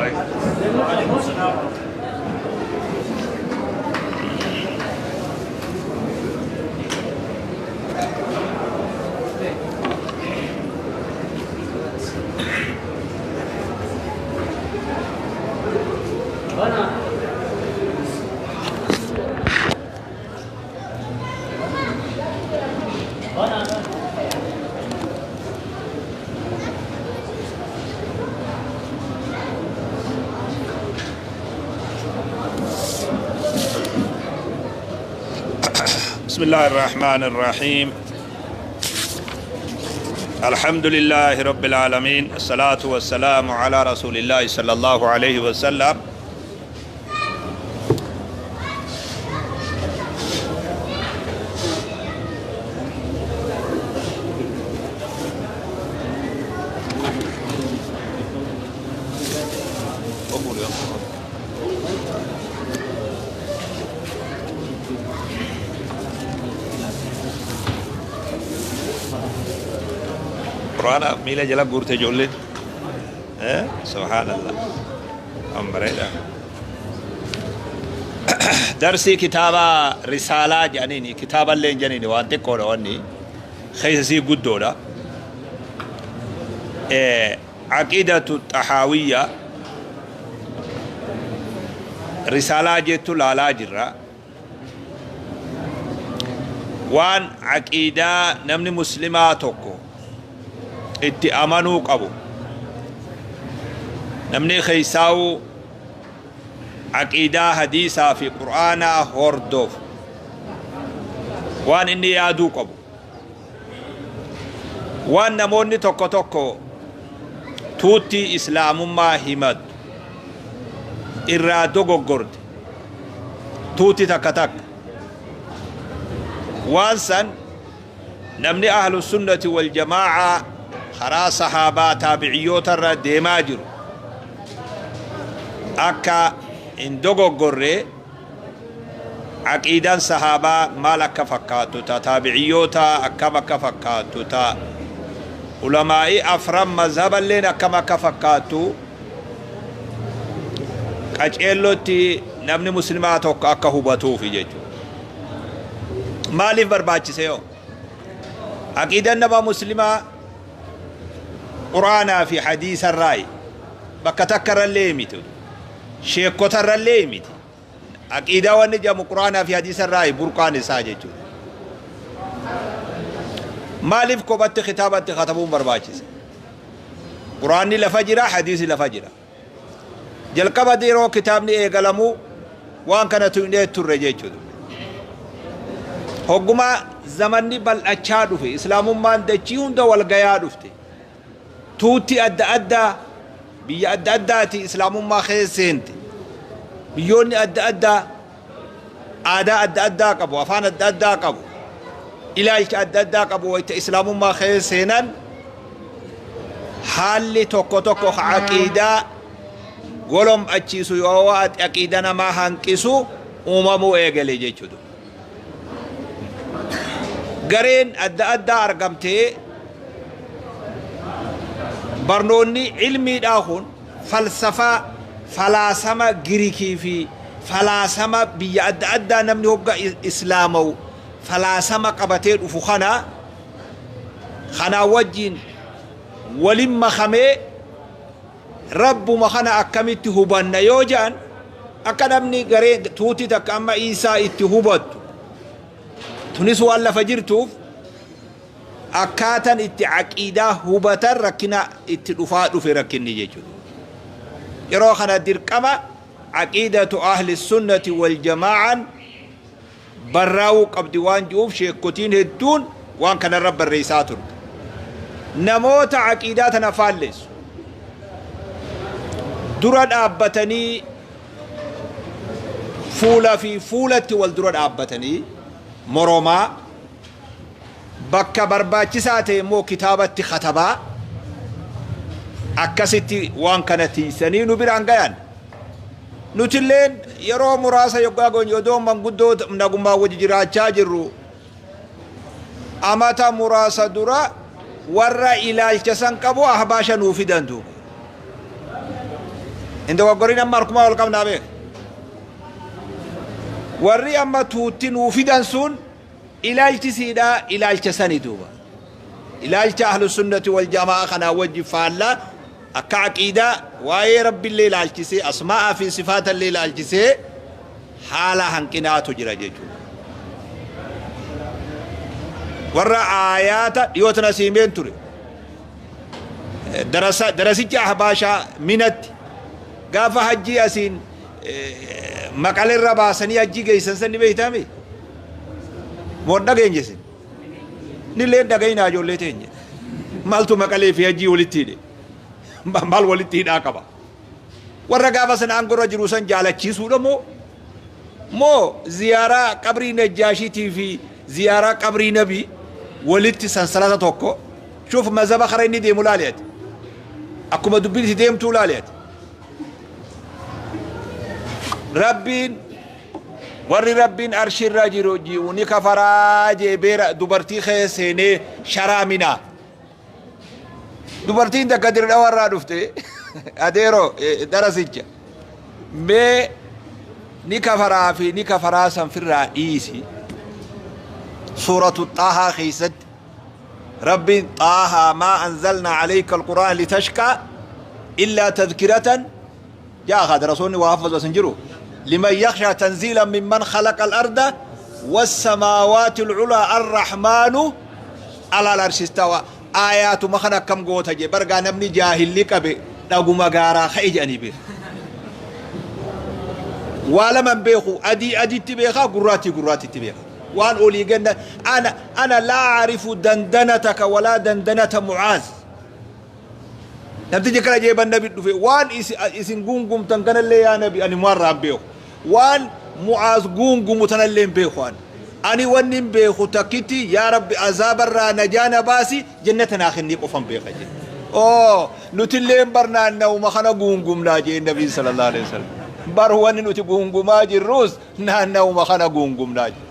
عليكم. بسم الله الرحمن الرحيم. الحمد لله رب العالمين، الصلاة والسلام على رسول الله صلى الله عليه وسلم. Qur'aana miila jala guurte ijoolleen. Subhaanallah. Waan bareedaa. Darsii kitaaba risaalaa jedhaniini, kitaaba illee hin jedhaniini, waan xiqqoodha, wanni keessa sii guddoodha. Aqiidatu Xahaawiyya risaalaa jettu laalaa jirra. Waan aqiidaa namni muslimaa tokko itti amanuu qabu, namni keessaa'u aqiidaa hadiisaa fi qur'aanaa hordofu, waan inni yaaduu qabu, waan namoonni tokko tokko tuutti islaamummaa himatu irraa dogoggorte, tuutti takka takka, waan san namni ahlu sunnati wal jamaa'aa karaa sahaabaa taabiciyyoota irra deemaa jiru akka hin dogoggorre, aqiidaan sahaabaa maal akka fakkaattu, ta taabiciyyoota akkam akka fakkaattu, ta ulamaa'ii afran mazhaballeen akkam akka fakkaattu, qaceellotti namni muslimaa tokko akka hubatuufi jechuudha. Maaliif barbaachise yoo? Aqiidaan nama muslimaa quraanaa fi hadiisarraayi, bakka takkarrallee miti, sheekotarrallee miti. Aqiidaa wanni jedhamu quraanaa fi hadiisarraayi burqaan isaa jechuudha. Maaliif kophatti kitaabatti katabuun barbaachise? Quraanni lafa jira, hadiisni lafa jira. Jalqaba yeroo kitaabni eegalamu waan kanatu hin turre jechuudha. Hogguma zamanni bal'achaa dhufe, islaamummaan dachii hunda wal gayaa dhufte. Tuutti adda addaa biyya adda addaati islaamummaa keessa seente. Biyyoonni adda addaa aadaa adda addaa qabu, afaan adda addaa qabu, ilaalcha adda addaa qabu. Wayita islaamummaa keessa seenan haalli tokko tokko aqiidaa golom'achiisu yoo aqiida namaa hanqisu uumamuu eegale jechuudha. Gareen adda addaa argamtee barnoonni ilmiidhaa kun falsafaa falaasama Girikii fi falaasama biyya adda addaa, namni hogga islaamawu falaasama qabatee dhufu kana kanaa wajjin walin makamee, rabbuma kana akkamitti hubanna yoo jedhan, akka namni garee tuuti takka amma Iisaa itti hubattu tunis waan lafa jirtuuf, akkaatan itti aqiidaa hubatan rakkina itti dhufaa dhufe rakkinni jechuudha. Yeroo kana dirqama aqiidatu ahli sunnati wal jamaa'an barraa'uu qabdi waan ji'uuf, sheekotiin hedduun waan kanarra barreessaa turte. Namoota aqiidaa tana faalleessu dura dhaabbatanii, fuula fi fuulatti wal dura dhaabbatanii moromaa, bakka barbaachisaa ta'e immoo kitaabatti katabaa, akkasitti waan kana tiisanii nu biraan gayan. Nutilleen yeroo muraasa yoggaa goonye odoo manguddoo nagummaa wajji jiraachaa jirru, amata muraasa dura warra ilaalcha san qabu ahbaasha nuu fidan duuba. Hin dogoggorin amma harkumaa ol qabnaa beek. Warri amma tuutti nuu fidan sun ilaalchi siidhaa ilaalcha sani duuba. Ilaalcha ahlu sunnati wal jamaa kanaa wajji faallaa akka aqiidaa waa'ee rabbillee ilaalchisee asmaa'aa fi sifaatallee ilaalchisee haala hanqinaatu jira jechuudha. Warra aayaata dhiyoo tana siimeen ture. Darasicha ahbaashaa minatti gaafa hajjii asiin maqalerra baasanii hajjii geessan san ni beeytaami? Moon dhageenye isin? Nillee dhagayinaa ijoollee teenya. Maaltu maqalee fi hajjii walitti hidhe? Maal walitti hidhaa qaba? Warra gaafa sana aangorra jiru san jaalachiisuudha moo? Moo ziyaaraa qabrii Najjaashiitii fi ziyaaraa qabrii Nabii walitti sansalata tokko? Shuuf mazhaba kara inni deemu laali ati. Akkuma dubbiin itti deemtuu laali ati. Rabbiin warri Rabbiin arshirra jiru ji'u ni kafaraa jee beera dubartii keessa seenee sharaa minaa. Dubartiin takka dirdhawa irraa dhufte adeero darasicha mee ni kafaraa fi ni kafaraa san firraa dhiisi. Suuratu Xaahaa keessatti Rabbiin Xaahaa maa anzalnaa alayka alqur'aan litashqaa illaa tadhkiratan jaa kaa darasoonni waa haffazu as hin jiru. Liman yakhshaa tanziilan mimman khalaqa al-arda wassamaawaati al-ulaa arrahmaanu alal arshi istawa. Aayaatuma kana akkam goota jee bargaa namni jaahilli qabe dhaguma gaaraa ka'e jedhanii beeku. Waa lama hin beeku adii aditti beekaa gurraattii gurraattitti beeka. Waan olii ganna ana ana laa arifu dandanataka walaa dandanata mucaaz. Namtichi akkana jee ban nabi dhufe waan isin guungumtan kanallee yaa nabi ani muarraa hin beeku. Waan Mu'aaz guungumu tanallee hin beeku ani. Ani wanni hin beeku takkitti yaa rabbi azaabarraa najaa na baasi jannata naa kennii qofan beeka jee. Oo nutillee bar naannawuma kana guungumnaa jee nabiin sallallahu alaihi wasallam. Bar wanni nuti guungumaa jirrus naannawuma kana guungumnaa jee.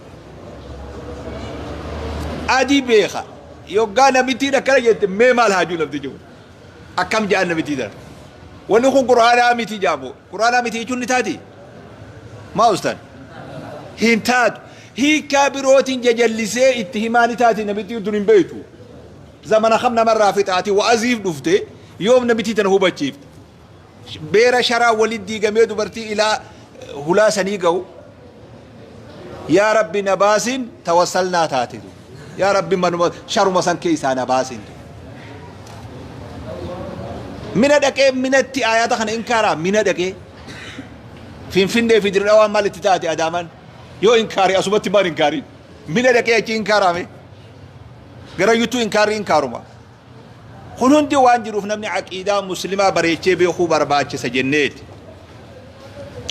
Adii beeka. Yoggaa namittiin akkana jette mee maal haa jiru namtichi kun. Akkam jedhan namittii tana. Wanni kun qur'aanaa miti jaamu. Qur'aanaa miti jechuun ni taati? Maa ustan? Hin taatu. Hiikkaa birootiin jajallisee itti himaa ni taati namittiin tun hin beektu. Zamana kam namarraa fixa ati wa'aziif dhufte yoom namittii tana hubachiifte. Beera sharaa walit diigamee dubartii ilaa hulaa sanii ga'u. Yaa Rabbi na baasin tawassalnaa taate. Yaa Rabbi manuma sharuma san keessaa na baasin. Mina dhaqee minatti ayata kana inkaaraa mina dhaqee Finfinnee fi Dirredhawaan maal itti taate Adaamaan yoo inkaare asumatti maal inkaariin mina dhaqee achi inkaaraame garayyuttuu inkaarri inkaaruma. Kun hundi waan jiruuf namni aqiidaa muslimaa bareechee beekuu barbaachisa jenneeti.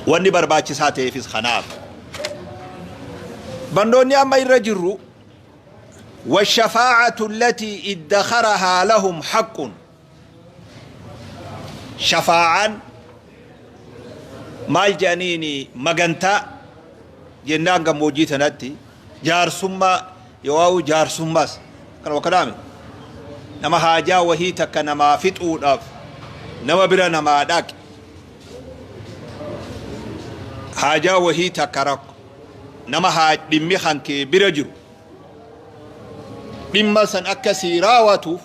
Wanni barbaachisaa ta'eefis kanaaf. Barnoonni amma irra jirru washafaa'atu allatii iddakharahaa lahum haqqun. Shafaa'aan maal jedhaniini magantaa jennaan gammoojjii tanatti jaarsummaa yoo'aa'u jaarsummaas kanuma kanaami nama haajaa wahii takka namaa fixuudhaaf nama bira namaa dhaqe haajaa wahii takka rakko nama haa dhimmi kan kee bira jiru dhimma san akka sii raawatuuf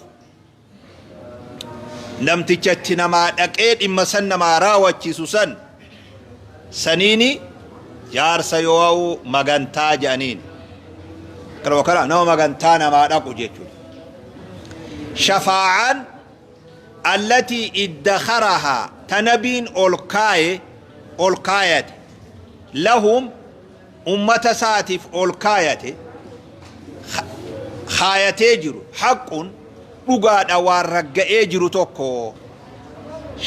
namticha itti namaa dhaqee dhimma san namaa raawachiisu san saniini jaarsa yoo'u magantaa jedhaniin. Kanuma kana nama magantaa namaa dhaqu jechuudha. Shafaa'aan allatii iddakharahaa ta nabiin ol kaaye ol kaayate lahum ummata isaatiif ol kaayate kaayatee jiru haqqun dhugaadha waan ragga'ee jiru tokko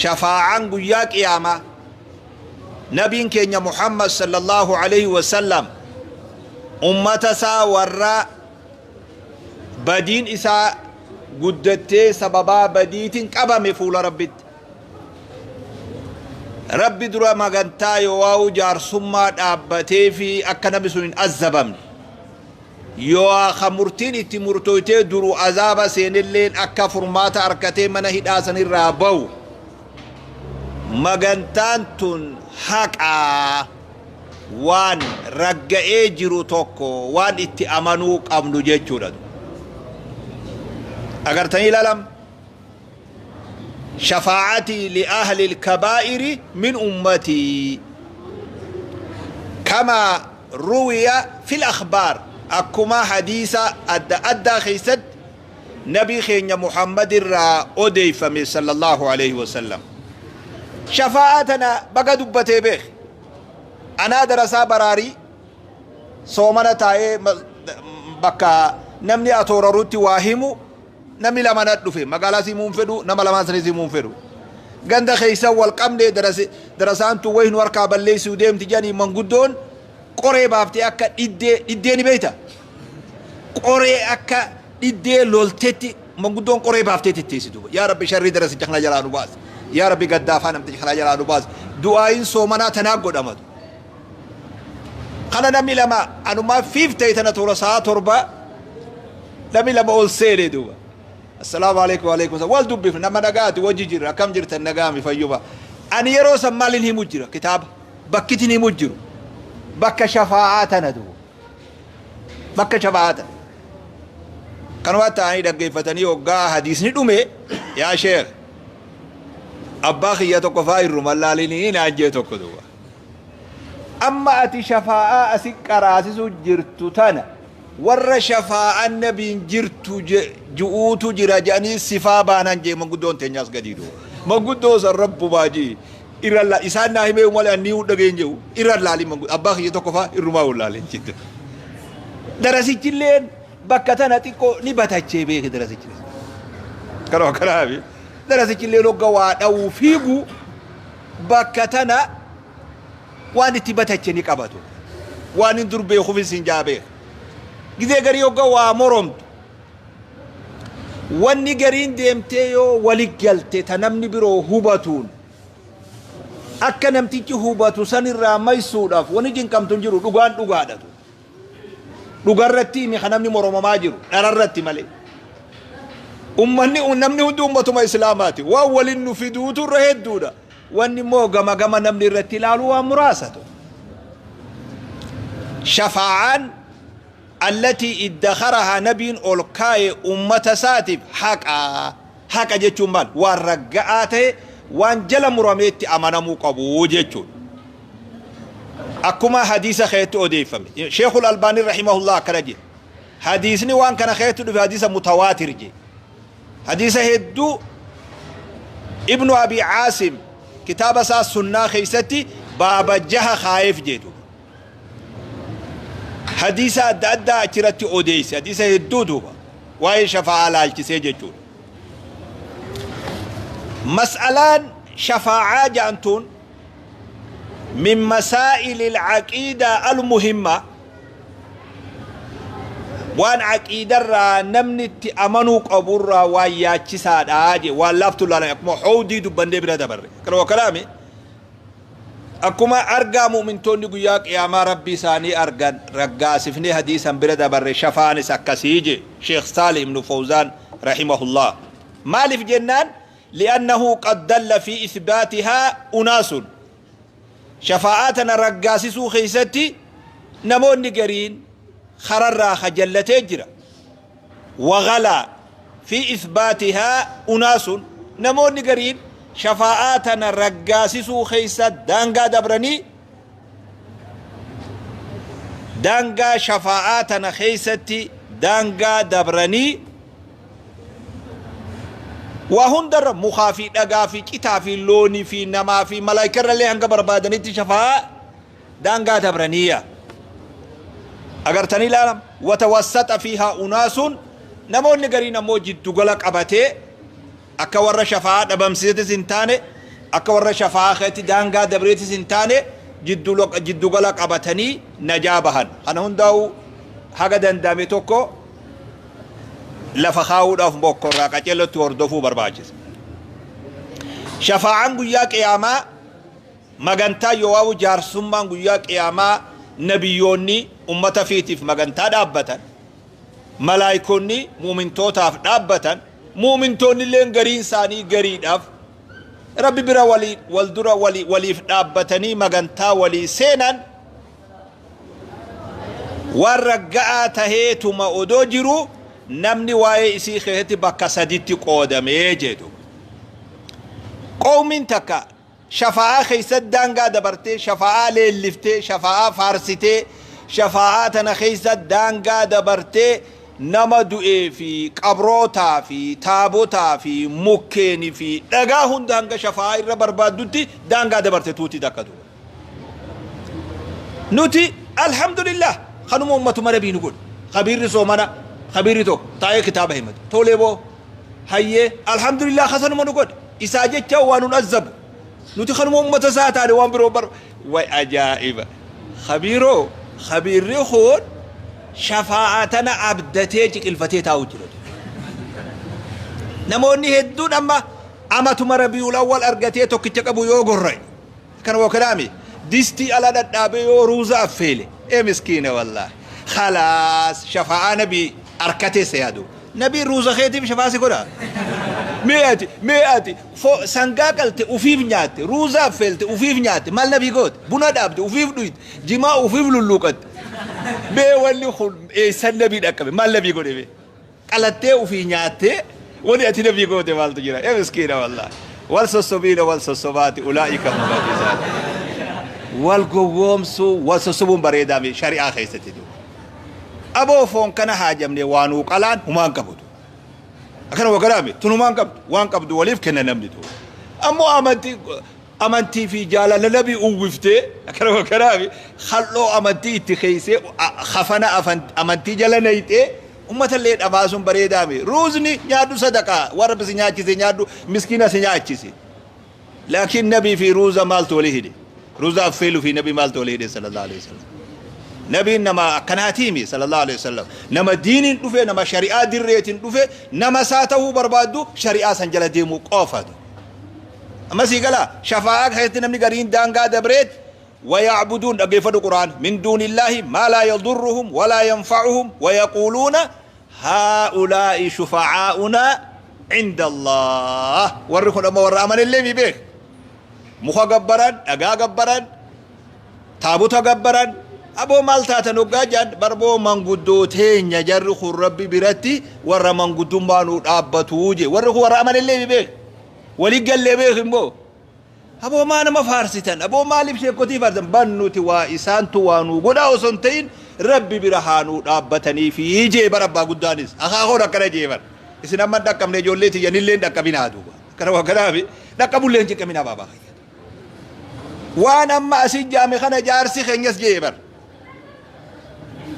shafaa'aan guyyaa qiyaamaa nabiin keenya Muhammad sallallahu alaihi wasallam ummata isaa warra badiin isaa guddattee sababaa badiitiin qabame fuula rabbitti Rabbi dura magantaa yoowaa'u jaarsummaa dhaabbatee fi akka namni sun hin azzabamne yoo'aa ka murtiin itti murtooytee duru azaaba seenelleen akka furmaata arkatee mana hidhaa sanirraa bahu Magantaan tun haqaa waan ragga'ee jiru tokko waan itti amanuu qabnu jechuudha. Agartanii ilaalam? Shafaa'atii li ahli al-kabaa'iri min ummatii kama ruwiya fil akhbaar, akkuma hadiisa adda addaa keessatti nabii keenya Muhammad irraa odeeffame sallallahu alaihi wasallam. Shafaa'aa tana baga dubbatee beek. Anaa darasaa baraarii soomana taa'ee bakka namni atoorarutti waa himu, namni lama na dhufe. Magaalaa simuun fedhu, nama lamaan sanis himuun fedhu. Ganda keessa wal qabne, darasaantu wayi nu harkaa balleessuu deemti jedhanii, manguddoon qoree baaftee akka dhiddee, dhiddee ni beeyta, qoree akka dhiddee loltetti manguddoon qoree baaftee tetteessi duuba. Yaa Rabbi, sharrii darasicha kana jalaa nu baasi, yaa Rabbi, gaddaafaa namticha kana jalaa nu baasi. Du'aayin soomanaa tanaa godhamatu. Kana namni lama anumaa fiif ta'e tana toora sa'a 7 namni lama ol seene duuba. Assalaamu alaikum, alaikum salaam. Wal dubbifne, nama nagaati wajji jirra, akkam jirtan, nagaami, fayyuma. Ani yeroo san maalin himu jira? Kitaaba bakkitin himu jiru bakka shafaa'aa tana duuba, bakka shafaa'aa tana. Kanuma ta'anii dhaggeeffatanii hoggaa hadiisni dhume, yaa sheekh, abbaa kiyya tokko faa irruma laalinii naan jee tokko duuba. Amma ati shafaa'aa asi qaraasisu jirtu tana, warra shafaa'aan nabiin jirtu ju'uutu jira jedhanii sifaa baanaan jee manguddoon teenyaas gadii duuba. Manguddoo san rabbumaa jee irra isaan naa himee malee anni dhageen jiru irra laalin, manguddoo abbaa kiyya tokko faa irrumaa ol laalin jette. Darasichilleen bakka tana xiqqoo ni batachee beeke darasichi. Kanuma kanaafi darasichilleen hogga waa dhawuu fiigu bakka tana waan itti batache ni qabatu. Waan hin dur beekuufis hin jaa beeka. Gizee garii hogga waa moromtu, wanni gariin deemtee yoo wali galte ta namni biroo hubatuun, akka namtichi hubatu sanirraa maysuudhaaf wani jinqamtu hin jiru. Dhugaan dhugaadhatu. Dhugarratti himi, ka namni moromamaa jiru dhararratti malee. Ummanni namni hundi ummatuma islaamaati. Waan walin nu fiduutu irra hedduudha. Wanni immoo gama gama namni irratti ilaalu waan muraasatu. Shafaa'aan allatii iddakharahaa nabiin ol kaaye ummata isaatiif haqa. Haqa jechuun maal? Waan ragga'aa ta'e, waan jala murameetti amanamuu qabu jechuudha. Akkuma hadiisa keetti odeeffame. Sheekul Albaanii rahimahullah akkana jedhe. Hadiisni waan kana keetti dhufe hadiisa mutawaatir jedhe. Hadiisa hedduu Ibnu Abi Caasim kitaaba isaa sunnaa keessatti baaba jaha kaayeef jedhu. Hadiisa adda addaa achirratti odeesse. Hadiisa hedduu duuba waa'ee shafaa'aa laalchisee jechuudha. Mas'alaan shafaa'aa jedhamtuun min masaa'ili al-aqiidaa al-muhimma, waan aqiidarraa namni itti amanuu qaburraa waan yaachisaadha je, waan laaftu laalame. Akkuma howdii dubbannee bira dabarre, kana kalaami, akkuma argaa mu'mintoonni guyyaa qiyaamaa Rabbii isaanii argan raggaasifnee hadiisan bira dabarre, shafaanis akkasii je Sheekh Saalih ibnu Fawzaan rahimahullah. Maaliif jennaan, li'annahu qad dalla fi ithbaatihaa unaasun, shafaa'aa tana raggaasisuu keessatti namoonni gariin kararraa kajallatee jira, waghalaa fi ithbaatihaa unaasun, namoonni gariin shafaa'aa tana raggaasisuu keessa daangaa dabranii, daangaa shafaa'aa tana keessatti daangaa dabranii, waa hundarra, mukaa fi dhagaa fi citaa fi loonii fi namaa fi malaayikarrallee hanga barbaadanitti shafaa'aa daangaa dabraniiya. Agartanii ilaalam. Watawassaxa fiihaa unaasun, namoonni gariin ammoo jiddugala qabatee akka warra shafaa'aa dhabamsiisetis hin taane, akka warra shafaa'aa keessatti daangaa dabreetis hin taane, jiddugala qabatanii najaa bahan. Kana hundaa'u haga danda'ame tokko lafa kaa'uudhaaf mokkorraa qaceellotti hordofuu barbaachisa. Shafaa'aan guyyaa qiyaamaa, magantaa yoo jaarsummaan guyyaa qiyaamaa nabiyyoonni ummata fiitiif magantaa dhaabbatan, malaayikoonni mu'mintootaaf dhaabbatan, mu'mintoonni illee gariin isaanii gariidhaaf Rabbi bira walii wal dura walii waliif dhaabbatanii magantaa walii seenan waan ragga'aa taheetuma odoo jiru namni waa'ee isii keessatti bakka saditti qoodamee jedhu. Qawmiin takka shafaa'aa keessatti daangaa dabartee, shafaa'aa leelliftee, shafaa'aa faarsitee, shafaa'aa tana keessa daangaa dabartee nama du'ee fi qabrootaa fi taabotaa fi mukkeenii fi dhagaa hunda hanga shafaa'aa irra barbaaddutti daangaa dabarte tuuti takka ture. Nuti alhamdulillah kanuma ummatuma Rabbii nu godhe. Khabiirri soomana, khabiirri tokko taa'ee kitaaba himatu. Tolee boo, hayyee, alhamdulillah kasanuma nu godhe. Isaa jecha waan nun azzabu. Nuti kanuma ummata isaa taane waan biroo bar way ajaa'iba. Khabiiroo, khabiirri kun shafaa'aa tana abdatee ciqilfatee taa'u jira. Namoonni hedduun amma amatuma Rabiul Awwal argatee tokkicha qabu yoo gorra'e. Kana waa kanaami distii ala dhadhaabee yoo ruuza affeele, ee miskiina, wallaahi, khalaas, shafaa'aa nabii arkatee se yaadu. Nabii ruuza keetiif shafaa si godha? Mee ati sangaa qalte ufiif nyaatte, ruuza affeelte ufiif nyaatte, maal nabii goote? Buna dhaabde ufiif dhuyte, jimaa ufiif lulluuqatte. Mee wanni kun eessan nabii dhaqqabe? Maal nabii godhe? Mee qalattee ufii nyaattee wani ati nabii goote maaltu jira? Ee miskiina, wallaahi, wal sossobiina, wal sossobaati. Ulaa'ika mubadisaati. Wal gowwoomsuu, wal sossobuun bareedaa mi shari'aa keessatti duuba. Aboo, foon kana haajamne waanuu qalaan humaan qabutu akkana wakalaame tun humaan qabdu, waan qabdu waliif kenna namni duuba. Ammoo amantii fi jaalala nabii uwwiftee akkana wakalaame halloo amantii itti keeysee kafana amantii jala nayxee ummata illee dhamaasuun bareedaame. Ruuzni nyaadhu, sadaqaa warra si nyaachise nyaadhu, miskiina si nyaachise. Laakiin nabii fi ruuza maaltu walii hidhe? Ruuza affeeluu fi nabii maaltu walii hidhe, sallallahu alaihi wasallam? Nabiin nama akkanaatiimi, sallallahu alaihi wasallam. Nama diiniin dhufe, nama shari'aa dirreetiin dhufe, nama isaa ta'uu barbaaddu shari'aa san jala deemuu qofatu. Amma sii gala, shafaa'aa keessatti namni gariin daangaa dabreet ويعبدون, dhaggeeffadhu Qur'aan, من دون الله ما لا يضرهم ولا ينفعهم ويقولون هؤلاء شفعاؤنا عند الله. Warri kun amma warra amanillee mi beek, muka gabbaran, dhagaa gabbaran, taabota gabbaran. Aboo, maal taatan hoggaa jedhan, barboo manguddoo teenya, jarri kun Rabbi biratti warra manguddummaa nuu dhaabbatuu je. Warri kun warra amanillee mi beek, walii gallee beek immoo. Aboo, maa nama faarsitan? Aboo, maaliif sheekotii faarsitan? Ban nuti waa isaantu waa nuu godhaa osoo hin ta'in Rabbi bira haa nuu dhaabbatanii fi jee bara abbaa guddaanis akaakoon akkana jee. Bar isin amma hin dhaqqabne, ijoollee tiyyanillee hin dhaqqabinaa duuba. Akkana waa kanaafi dhaqqabullee hin ciqqaminaa baabaa kiyya. Waan amma asii jaame kana jaarsi keenyas jee bar.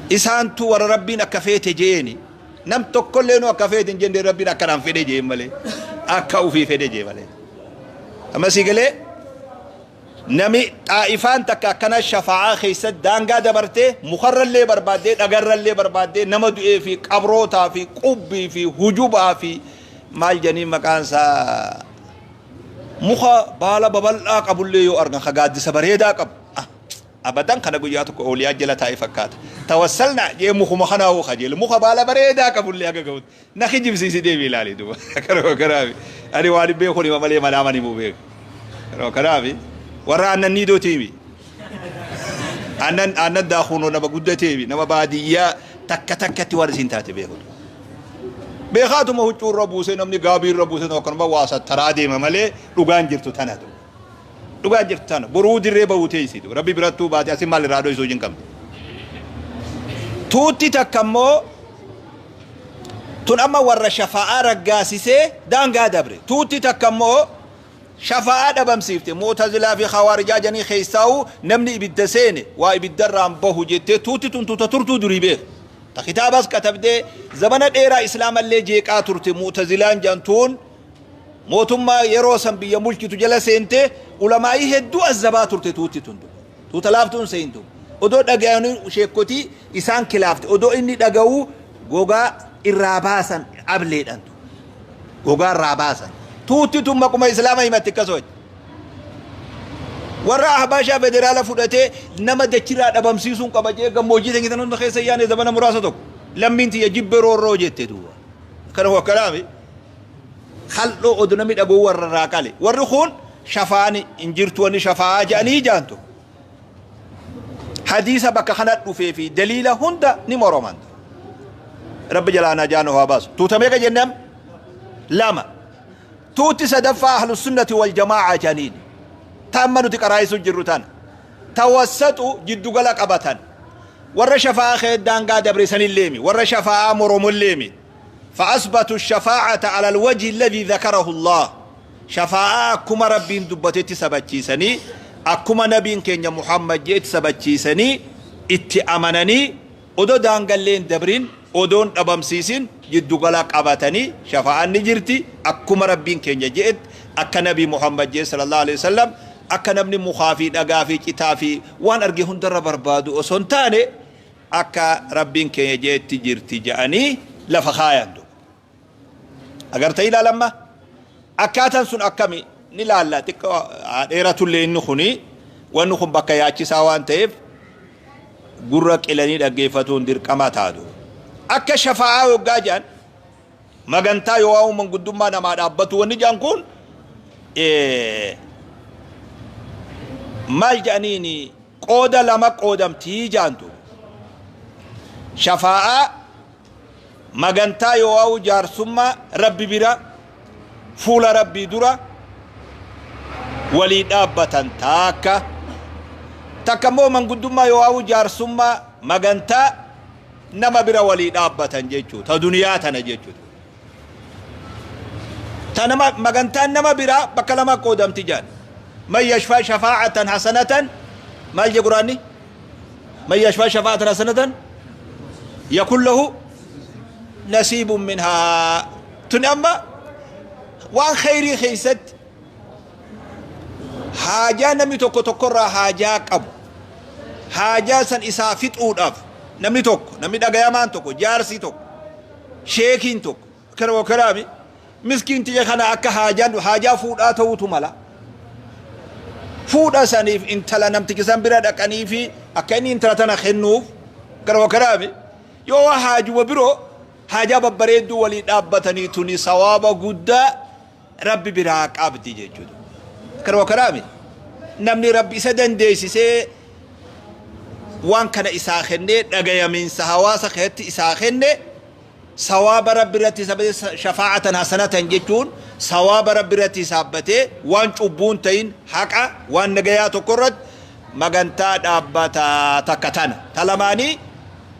Isaantu warra Rabbiin akka feete jeeni. Nam tokkollee nu akka feete hin jenne, Rabbiin akkanaan fedhe jeen malee, akka ufii fedhe jee malee. Amma sii galee, nami xaa'ifaan takka akkana shafaa'aa keessatti daangaa dabartee mukarrallee barbaaddee, dhagarrallee barbaaddee, nama du'ee fi qabrootaa fi qubbii fi hujubaa fi maal jedhanii maqaan isaa, muka baala babal'aa qabullee yoo argan, ka gaaddisa bareedaa qabu, abadan kana guyyaa tokko ooliyaa jala taa'e fakkaata, tawassalna jee mukuma kanaa hoo kajeelu, muka baala bareedaa qabullee haga ga'utti na kijibsiisi deemi ilaali duuba. Kanaafi ani waan hin beeku hima malee manaa mani muu beeku. Kanaafi warra aannan niidootiimi, aannan daakuunoo nama guddateemi, nama baadiyyaa takka takkatti waan isin taate beeku. Beekaatuma huccuu irra buusee, namni gaabii irra buusee akkanuma waa sattaraa deema malee dhugaan jirtu tanatu. Dhugaan jirtu tana. Boruu dirree bahuu teessitu. Rabbi birattuu baate asin maal irraa dhoysuu hin qabdu. Tuutti takka immoo tun amma warra shafaa'aa raggaasisee daangaa dabre. Tuutti takka immoo shafaa'aa dhabamsiifte. Mu'tazilaa fi Khawaarijaa janii keessaa'u namni ibidda seene waa ibiddarraan bahu jettee, tuutti tun tuuta turtuu durii beeku. Ta kitaabas katabdee zamana dheeraa islaamallee jeeqaa turte. Mu'tazilaan jantuun mootummaa yeroo san biyya bulchitu jala seentee ulamaa'ii hedduu azzabaa turte tuutti tun. Tuuta laaftuun seentu. Odoo dhagayanii sheekotii isaan kilaafte, odoo inni dhaga'uu gogaa irraa baasan ableedhaan, gogaa irraa baasan. Tuutti tun maquma islaama himatti akkasuma. Warra Ahbaashaa federaala fudhatee nama dachirraa dhabamsiisuun qaba jee gammoojjii teenya tan hunda keessa yaane zamana muraasa tokko. Lammiin tiyya jibbe roorroo jette duuba. Kana wakkalaami. Kal'oo oduu namni dhaguu warra irraa qale. Warri kun Shafaa'aan hin jirtu wanni shafaa'aa jedhanii jaantu. Hadiisa bakka kana dhufee fi daliila hunda ni moroman. Rabbi jalaa najaa nu haa baasu. Tuuta meeqa jenne amma? Lama. Tuutti sadaffaa ahlu sunnati wal jamaa'a jedhaniin. Ta amma nuti qaraa'isu jirru tana. Tawassaxu jiddugala qabatan. Warra shafaa'aa kee daangaa dabre sanilleemi. Warra shafaa'aa moromolleemi. Fa'asbatu shafaa'ata ala alwajhi alladhi dhakarahu Allah. Shafaa'aa akkuma Rabbiin dubbatetti sabachiisanii, akkuma Nabiin keenya Muhammad je'etti sabachiisanii, itti amananii, odoo daangallee hin dabrin, odoo hin dhabamsiisin jiddugala qabatanii shafaa'aan ni jirti akkuma Rabbiin keenya je'etti, akka Nabii Muhammad je'e sallallahu alaihi wasallam, akka namni mukaa fi dhagaa fi citaa fi waan arge hundarra barbaadu osoo hin taane akka Rabbiin keenya je'etti jirti je'anii lafa kaayan. Agartee ilaalamma? Akkaataan sun akkami? Ni laalla xiqqoo haa dheeratullee inni kuni wanni kun bakka yaachisaa waan ta'eef gurra qilanii dhaggeeffatuun dirqama taatu. Akka shafaa'aa yoggaa jedhan magantaa yoo waa'u manguddummaa namaa dhaabbatu wanni jedhan kun maal jedhaniini qooda lama qoodamtii jedhantu. Shafaa'aa Magantaa yooauu jaarsummaa Rabbi bira fuula Rabbii dura walii dhaabbatan taakka. Takka immoo manguddummaa yooauu jaarsummaa magantaa nama bira walii dhaabbatan jechuu ta duniyaa tana jechuu. Ta nama magantaan nama biraa bakka lama qoodamti jedhan. Man yashfaa shafaa'atan hasanatan maal je quraanni? Man yashfaa shafaa'atan hasanatan yakun lahu nasiibun minhaa. Tuni amma waan kheyrii keessatti haajaa namni tokko tokkorraa haajaa qabu haajaa san isaa fixuudhaaf namni tokko namni dhagayamaan tokko jaarsi tokko sheekiin tokko kana wakaraami miskiin tiyya kana akka haajaan haajaa fuudhaa ta'uutu mala fuudha saniif intala namticha san bira dhaqanii fi akka inni intala tana kennuuf kana wakaraami yoo waa haajuma biroo haajaa babbareedduu walii dhaabbatanii tuni sawaaba guddaa rabbi biraa qabdi jechuudha. Kana wakaraami namni rabbi isa dandeessisee waan kana isaa kennee dhagayamiinsa hawaasa keessatti isaa kenne sawaaba rabbi irratti hisaabbatee shafaa'atan hasanatan jechuun sawaaba rabbi irratti hisaabbatee waan cubbuun ta'in haqa waan nagayaa tokko irratti magantaa dhaabbata takka tana ta lamaanii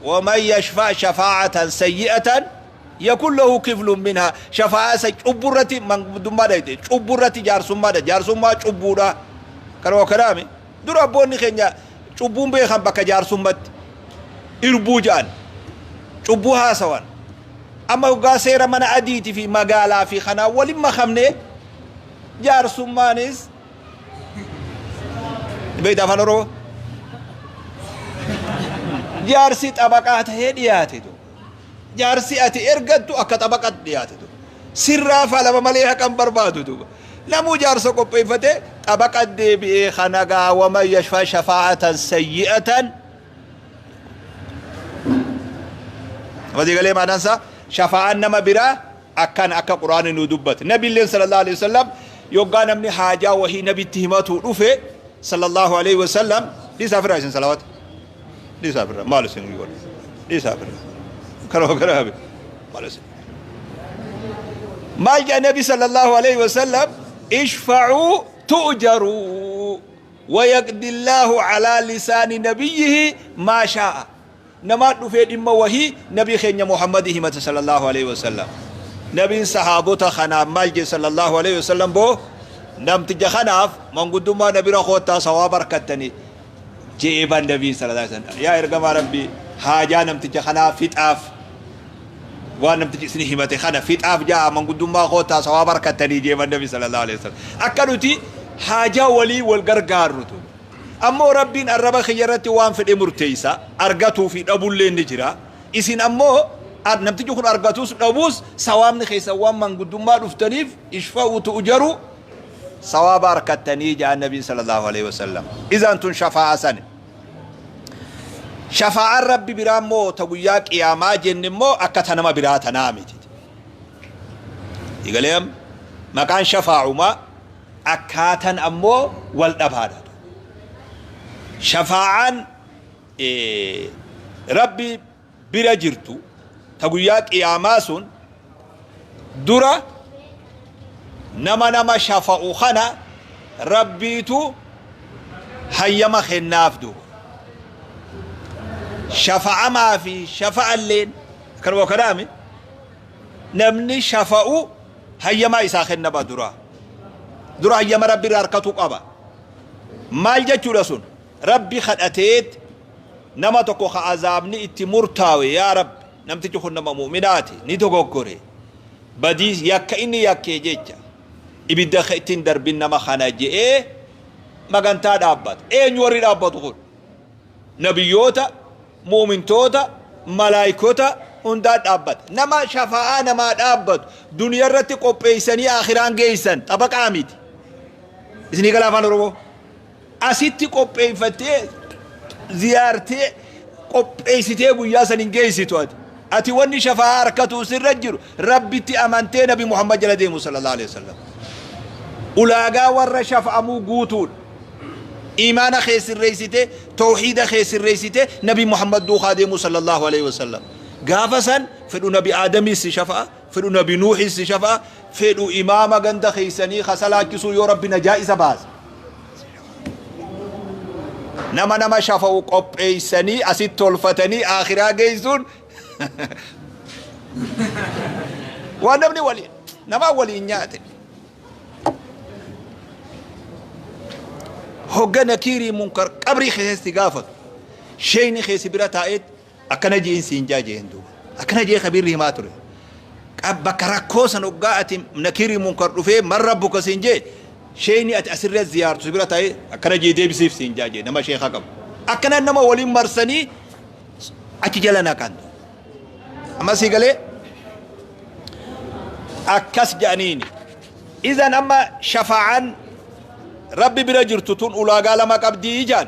waman yashfa' shafaa'atan sayyi'atan yakun lahu kiflun minha shafaa'aa isa cubbu irratti manguddummaa dhayxe cubbu irratti jaarsummaa jaarsummaa cubbuudha kanuma kanaami dura abboonni keenya cubbuun beekan bakka jaarsummatti irbuu ja'an cubbuu haasawan amma hoggaa seera mana adiiti fi magaalaa fi kanaa walin makamne jaarsummaanis beekta afaan oromoo jaarsi xabaqaa tahee dhiyaate tu jaarsi ati ergattu akka xabaqatti dhiyaate tu sirraa falama malee haqan barbaadu duuba namuu jaarsa qopheeffate xabaqa deebi'ee kanagaa waman yashfaa shafaa'atan sayyi'atan Walii galee maanaan isaa shafaa'aan nama biraa akkan akka quraanni nu dubbate. Nabiilleen sallallahu alaihi wasallam yoggaa namni haajaa wahii nabitti himatu dhufe sallallahu alaihi wasallam dhiisaa firraa isin salawaata. Dhiisaa firraa maal isin godhe dhiisaa firraa. Kanuma kana maal isin. Maal jedha nabi sallallahu alaihi wasallam ishfa'uu tu'jaruu. Wayaqdi Allaahu calaa lisaani nabiyyihi maa shaa'a. Namaa dhufee dhimma wahii nabii keenya Muhammadii himate sallallahu aleyhi wasallam. Nabiin sahaabota kanaaf maal jedhe sallallahu aleyhi wasallam boo namticha kanaaf manguddummaa na bira koottaa sawaaba arkattanii je'ee ban nabiin sallallahu aleyhi wasallam. Yaa ergamaa Rabbii haajaa namticha kanaa fixaaf waan namtichi isin himate kana fixaaf ja'a manguddummaa koottaa sawaaba arkattanii jee ban nabi sallallahu alaihi wasallam. Akka nuti haajaa walii wal gargaarrutu. Ammoo Rabbiin arraba kiyya irratti waan fedhe murteessa argatuu fi dhabullee ni jira. Isin ammoo namtichi kun argatus dhabuus sawaabni keessan waan manguddummaa dhuftaniif ishfa'u tu'jaru sawaaba arkattanii ja'an nabiin sallallahu alaihi wasallam. Izaan tun shafaa'a sani. Shafaa'aan Rabbi biraa immoo ta guyyaa qiyaamaa jenne immoo akka ta nama biraa tanaa miti. Egalee amma maqaan shafaa'umaa Akkaatan ammoo wal dhabaadha. Shafaa'aan Rabbi bira jirtu ta guyyaa qiyaamaa sun dura nama nama shafa'u kana Rabbiitu hayyama kennaaf duuba. Shafa'amaa fi shafa'alleen akkanuma kanaami namni shafa'u hayyamaa isaa kennama dura. Dura hayyama Rabbi irraa harkatu qaba. Maal jechuudha sun? Rabbi kadhateet nama tokko ka azaabni itti murtaawe, yaa Rabbi, namtichi kun nama mu'minaati, ni dogoggore, badii yakka inni yakkee jecha ibidda ka ittiin darbin nama kana je'ee magantaa dhaabbata. Eenyu warri dhaabbatu kun? Nabiyyoota, mu'mintoota, malaaykota hundaa dhaabbata. Nama shafa'aa namaa dhaabbatu duniyaa irratti qopheessanii aakhiraan geessan xabaqaa miti. Isinii gala afaan Oromoo? Asitti qopheeffattee ziyaartee qopheessitee guyyaa san hin geessitu ati. Ati wanni shafa'aa harkatu sirra jiru Rabbitti amantee Nabi Muhammad jala deemu sallallahu alaihi wasallam. Ulaagaa warra shafa'amuu guutuudha. Iimaana kee sirreessitee, tawhiida kee sirreessitee Nabi Muhammad duukaa deemuu sallallahu alaihi wasallam. Gaafa san fedhu Nabi Aadamis si shafa'a, fedhu Nabi Nuuhis si shafa'a, fedhu imaama ganda keessanii ka salaachisuu yoo Rabbi najaa isa baase. Nama nama shafa'u qopheessanii asitti tolfatanii aakhiraa geessuun waan namni waliin namaa waliin nyaate. Hogga nakiirii munkar qabrii keessatti gaafatu sheeyni keessi bira taa'eet akkana je'in siin jaa jeen duuba akkana jee kabiirri himaa ture. Bakka rakkoo san hoggaa ati nakiirii munkar dhufee man rabbuka siin jee, sheeyni ati asirra ziyaartu si bira taa'ee akkana jee deebisiif siin jaa jee. Nama sheeka qabu akkana nama waliin marsanii achi jala naqan. Amma sii galee akkas jedhaniini. Idan amma shafaa'aan Rabbi bira jirtu tun ulaagaa lama qabdii jaan.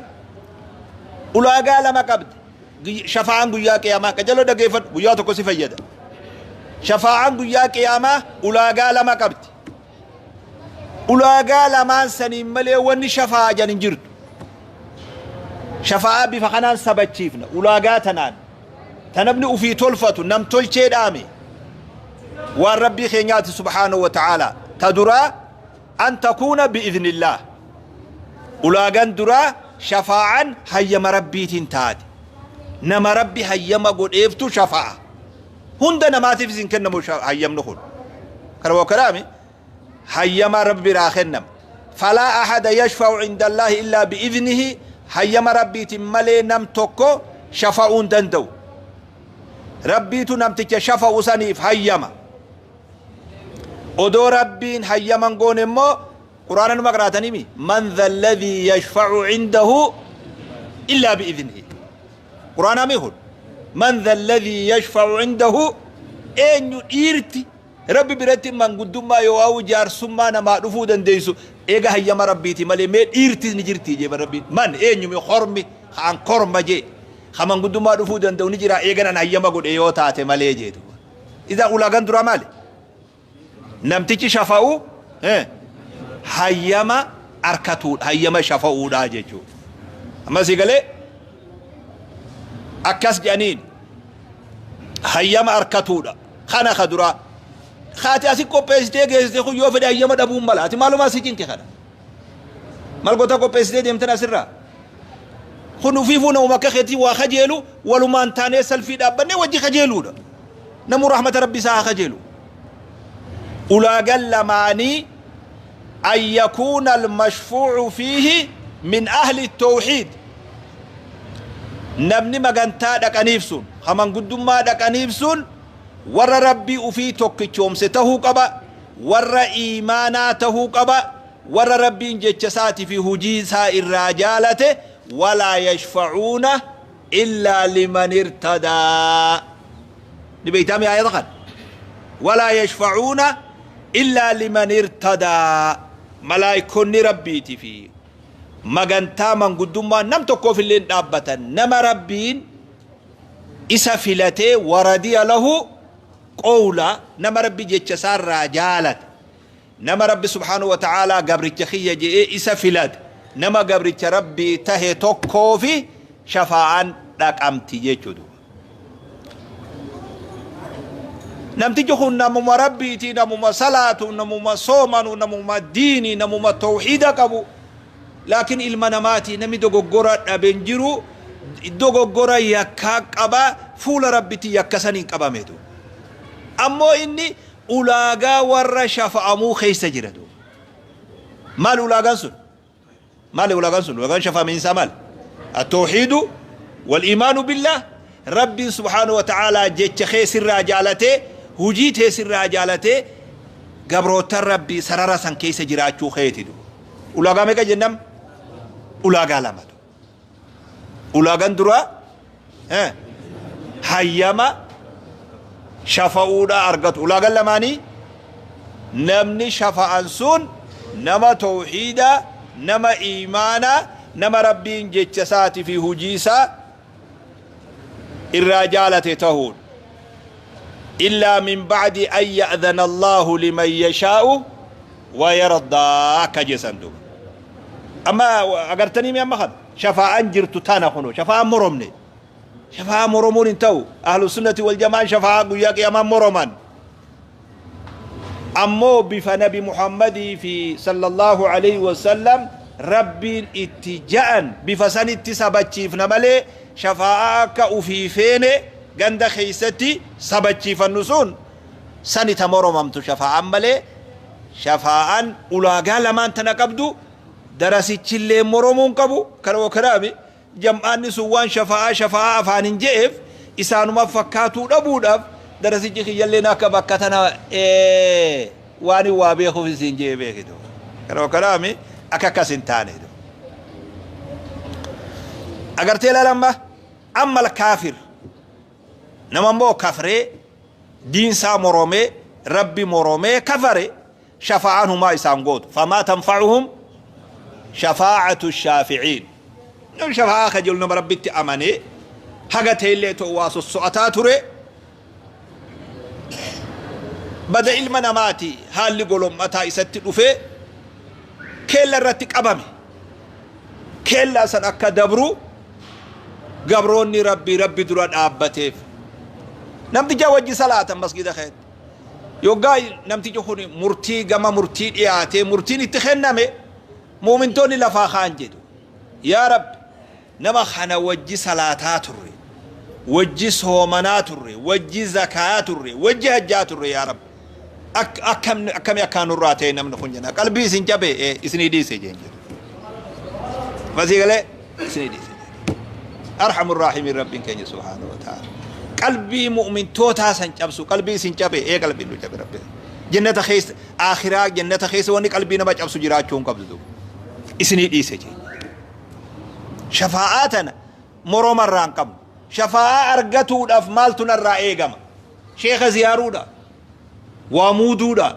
Ulaagaa lama qabdi. Shafaa'aan guyyaa qiyaamaa qajaloo dhageeffadhu, guyyaa tokko si fayyada. Shafaa'aan guyyaa qiyaamaa ulaagaa lama qabdi. Ulaagaa lamaan saniin malee wanni shafaa'aa jedhan hin jirtu. Shafaa'aa bifa kanaan sabachiifna ulaagaa tanaan. Ta namni ufii tolfatu nam tolchee dhaame waan Rabbii keenyaati subhaanahu wa ta'aalaa. Ta duraa an takuuna bi'idhnillaah. Ulaagaan duraa shafaa'aan hayyama Rabbiitiin taate. Nama Rabbi hayyama godheeftu shafaa'a. Hunda namaatiifis hin kennamu hayyamni kun. Kana waa karaami hayyama Rabbi biraa kennama. Falaa ahada yashfa'u inda Allaahi illaa bi'idhnihi, hayyama Rabbiitiin malee nam tokko shafa'uu hin danda'u. Rabbiitu namticha shafa'u saniif hayyama. Odoo Rabbiin hayyama hin goone immoo Qur'aana numa qiraatanii mi? Man dha alladhii yashfa'u indahu illaa bi'idhnihi. Qur'aanaa mi kun? Man dha alladhii yashfa'u indahu, eenyu dhiirti Rabbi biratti manguddummaa yoo'aawu jaarsummaa namaa dhufuu dandeessu eega hayyama Rabbiiti malee, mee dhiirtis ni jirtii jee bar Rabbiin. Man, eenyu mee kormi ka an korma jee ka manguddummaa dhufuu danda'u ni jira eegan an hayyama godhe yoo taate malee jee duuba. Idaa ulaagaan duraa maali? Namtichi shafa'u hayyama arkatuudha, hayyama shafa'uudha jechuudha. Amma sii galee akkas jedhaniin hayyama arkatuudha. Kana ka duraa. Kaati asi qopheessitee geessite kun yoo fedhe hayyama dhabuun mala. Ati maalumaa si cinqe kana? Maal goota qopheessitee deemtan asirraa? Kun ufiifuu namuma akka keetii waa kajeelu, walumaan taanee salfii dhaabbannee wajji kajeeluudha. Namuu rahmata Rabbi isaa haa kajeelu. Ulaagaan lamaanii an yakuuna almashfuucu fiihi min ahli tawxiid. Namni magantaa dhaqaniif sun, ka manguddummaa dhaqaniif sun, warra Rabbii ufii tokkichoomse tahuu qaba, warra iimaanaa tahuu qaba, warra Rabbiin jecha isaatii fi hujii isaa irraa jaalate. Walaa yashfacuuna illaa liman irtadaa. Ni beeytaami aayata kana? Walaa yashfacuuna illaa liman irtadaa. Malaayikonni Rabbiiti fi magantaa manguddummaa nam tokkoof illee hin dhaabbatan, nama Rabbiin isa filatee, waradiya lahu qowla, nama Rabbi jecha isaa irraa jaalate. Nama Rabbi subhaanahu wa ta'aalaa gabricha kiyya je'ee isa filate, nama gabricha Rabbii tahe tokkoofi shafaa'aan dhaqamti jechuu duuba. Namtichi kun namuma Rabbiiti, namuma salaatu, namuma soomanu, namuma diini, namuma tawhiida qabu. Laakiin ilma namaati, namni dogoggora dhabe hin jiru, dogoggora yakkaa qaba, fuula Rabbitti yakka saniin qabame duuba. Ammoo inni ulaagaa warra shafa'amuu keessa jira duuba. Maali ulaagaan sun? Maali ulaagaan sun? Ulaagaan shafa'amiinsaa maali? At-tawhiidu wal iimaanu billah. Rabbiin subhaanahu wa ta'aalaa jecha kee sirraa jaalatee, hujii tee sirraa jaalatee, gabroottan Rabbii sarara san keessa jiraachuu keeti duuba. Ulaagaa meeqa jennam? Ulaagaa lama duuba. Ulaagaan duraa hayyama shafa'uudha argatu. Ulaagaan lamaanii namni shafa'an sun nama tawhiidaa, nama iimaanaa, nama Rabbiin jecha isaatii fi hujii isaa irraa jaalate tahuudha. Illaa min ba'di an ya'dhana Allaahu liman yashaa'u wa yardaa akka jesan duuba. Amma agartanii mi amma kana shafaa'aan jirtu tana kuno shafaa'aan moromne. Shafaa'aa moromuun hin ta'u. Ahlu sunnati wal jamaan shafaa'aa guyyaa qiyaamaa moroman. Ammoo bifa Nabi Muhammadii fi sallallahu alaihi wasallam Rabbiin itti ja'an bifa sanitti sabachiifna malee, shafaa'aa akka ufii feene ganda keessatti sabachiifannu sun sani ta moromamtu shafaa'aan malee, shafaa'aan ulaagaa lamaan tana qabdu darasichillee moromuu hin qabu. Kana kanaami jam'aanni sun waan shafaa'aa shafaa'aa afaan hin je'eef isaanuma fakkaatuu dhabuudhaaf darasichi kiyyalleen akka bakka tana waan hin waa beekuuf isin je'ee beekitu. Kana kanaami akka akkas hin taane. Agartee ilaalamma amma kaafir nama immoo kafree diinsaa moromee Rabbi moromee kafare, shafaa'aan humaa isaan gootu. Famaa tanfa'uhum shafaa'atu shaafi'iin. Namni shafaa'aa kajeelu nama Rabbitti amanee haga ta'ellee ta'u waa sosso'ataa ture. Bada ilma namaati, haalli golom'ataa isatti dhufee keella irratti qabame. Keellaa san akka dabru gabroonni Rabbii Rabbi dura dhaabbateef. Namticha wajji salaatan masgida keessatti. Yoggaa namtichi kun murtii gama murtii dhiyaatee murtiin itti kenname, muumintoonni lafaa kaan jedhu. Yaa Rabbi, nama kana wajji salaataa turre, wajji soomanaa turre, wajji zakaa turre, wajji hajjaa turre, yaa Rabbi. Akkami akkaan nurraa ta'e namni kun jenna. Qalbii isin cabe isinii dhiise jeen jedhu. Masii galee isinii dhiise. Arhamur Raahimiin Rabbiin keenya subhaanahu wa ta'ala. Qalbii mu'mintootaa san cabsu, qalbii isin cabe, qalbii nu cabe Rabbi. Jannata keessa, akhiraa jannata keessa wanni qalbii nama cabsu jiraachuu hin qabdu duuba. Isinii dhiise jeen. Shafaa'aa tana moromarraa hin qabnu. Shafaa'aa argatuudhaaf maaltu narraa eegama? Sheeka ziyaaruudha. Waa muuduudha.